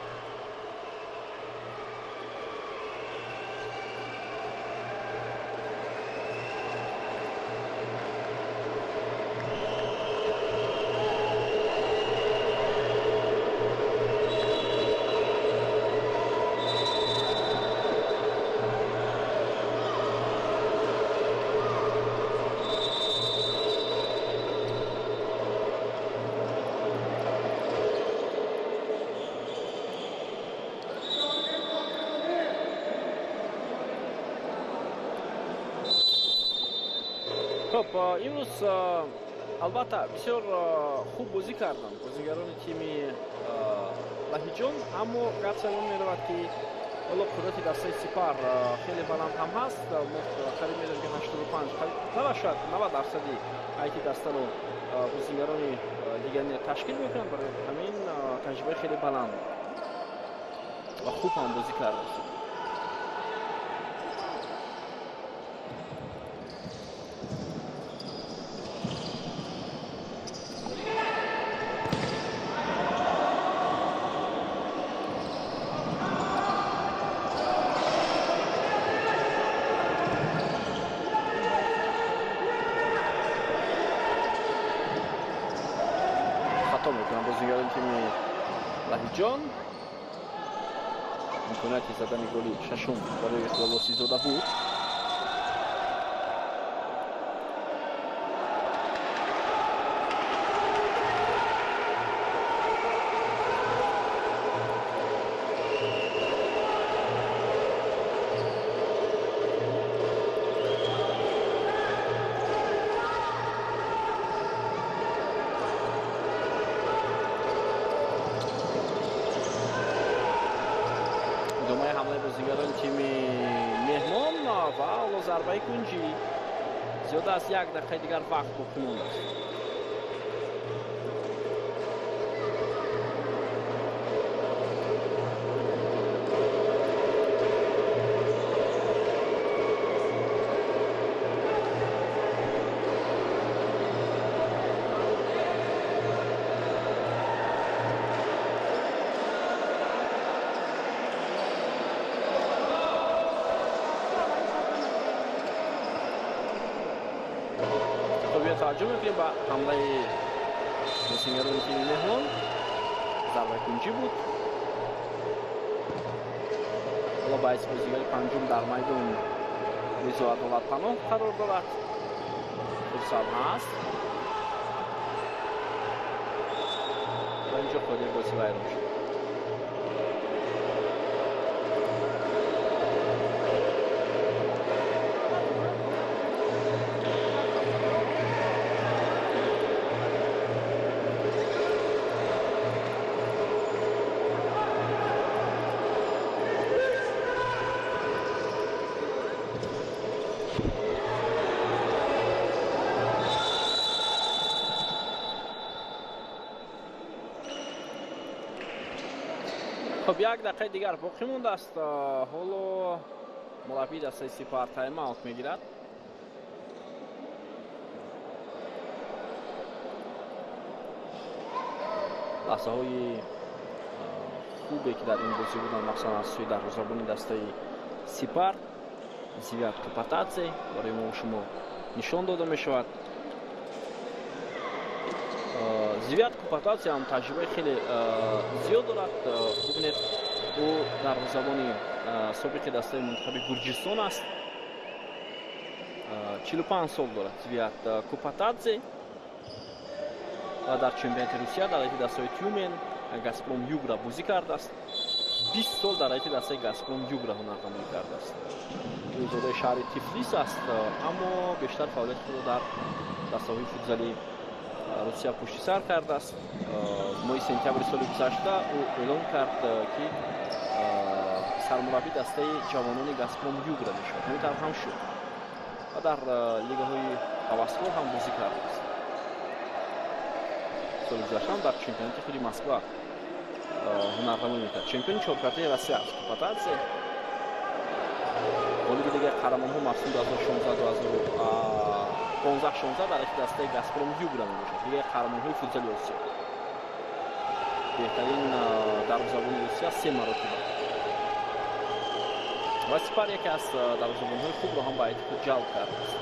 Speaker 1: Хуб, имрӯз албатта бисёр хуб бозӣ карданд бозигарони тими Лаҳиҷон, аммо гап сар он меравад, ки Ҳоло қудрати дастаи Сипар хеле баланд ҳам ҳаст. Мо қариб медонем, ки 85, қариб шояд 90% ҳайати дастаро бозигарони легионер ташкил мекунанд. Барои ҳамин таҷрибаи хеле баланд ва хуб ҳам бозӣ кардааст. Хато мекунанд бозигарони тими Лаҳиҷон. Имконияти задани голи шашум барои Иқбол Восизода буд. Идомаи ҳамлаи бозигарони тими меҳмон ва ҳоло зарбаи кунҷӣ. Зиёда аз як дақиқаи дигар вақт боқӣ мондааст. Таваҷҷӯҳ мекунем ба ҳамлаи бозигарони тими меҳмон. Зарбаи кунҷӣ буд. Ҳоло ба ҳайси бозигари панҷум дар майдон Ризо Адолатпаноҳ қарор дорад. Фурсат ҳаст ва инҷо қоидаи бозӣ вайрон шуд. Хуб, як дақиқаи дигар боқӣ мондааст. Ҳоло мураббии дастаи Сипар тайм-аут мегирад. Лаҳзаҳои хубе ки дар ин бозӣ буданд, махсусан аз сӯи дарвозабони дастаи Сипар Зиёд Купатадзе барои мо шумо нишон дода мешавад. Зиёд Купатадзе ҳам таҷрибаи хеле зиёд дорад. Бубинед, ӯ дарвозабони собиқи дастаи мунтахаби Гурҷистон аст. 45 сол дорад Зиёд Купатадзе ва дар чемпионати Русия дар ҳайати дастаи Тюмен, Газпром Югра бозӣ кардааст. 20 сол дар ҳайати дастаи Газпром Югра ҳунарнамоӣ кардааст. Ӯ зодаи шаҳри Тифлис аст, аммо бештар фаъолияти худро дар дастаҳои футзали Русия пушти сар кардааст. Моҳи сентябри соли гузашта ӯ эълон кард, ки сармураббии дастаи ҷавонони Газпром Югра мешавад. Ҳамин тавр ҳам шуд ва дар лигаҳои ҳаваскор ҳам бозӣ кардааст. Соли гузашта ҳам дар чемпионати худи Москва ҳунарнамоӣ мекард. Чемпиони чоркартаи Россия аст Купатадзе. Ғолиби лигаи қаҳрамонҳо мавсими 2016-2015-16 дар ҳайати дастаи Газпром Югра мебошад. Лигаи қаҳрамонҳои футзали Осиё. Беҳтарин дарвозабони Русия се маротиба. Ва Сипар яке аз дарвозабонҳои хубро ҳам ба ҳайати худ ҷалб кардааст.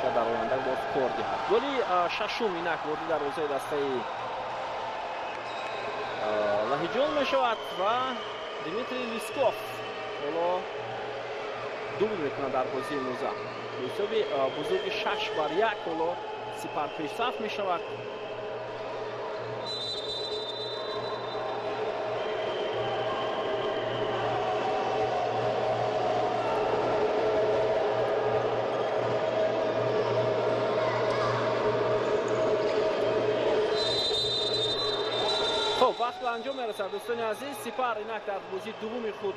Speaker 1: Шояд дар оянда боз кор диҳад. Голи шашум инак ворди дарвозаи дастаи Лаҳиҷон мешавад ва Дмитрий Лисков ҳоло дубл мекунад дар бозии имрӯза. Бо ҳисоби бузурги 6-1 ҳоло Сипар пешсаф мешавад. Хуб, вақт ба анҷом мерасад, дӯстони азиз. Сипар инак дар бозии дуввуми худ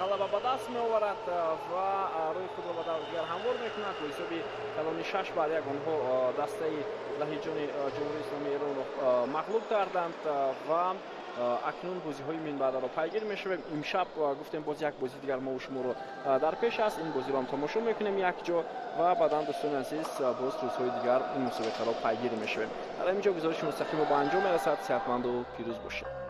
Speaker 1: ғалаба ба даст меоварад ва рӯи худро ба даври дигар ҳамвор мекунад. Бо ҳисоби калони 6-1 онҳо дастаи Лаҳиҷони Ҷумҳурии Исломии Эронро мағлуб карданд ва акнун бозиҳои минбаъдаро пайгир мешавем. Имшаб гуфтем, боз як бозии дигар мову шуморо дар пеш аст. Ин бозиро ҳам тамошо мекунем якҷо ва баъдан, дӯстони азиз, боз рӯзҳои дигар ин мусобиқаро пайгир мешавем. Дар ҳамин ҷо гузориши мустақимо ба анҷом мерасад. Сеҳатманду пирӯз бошед.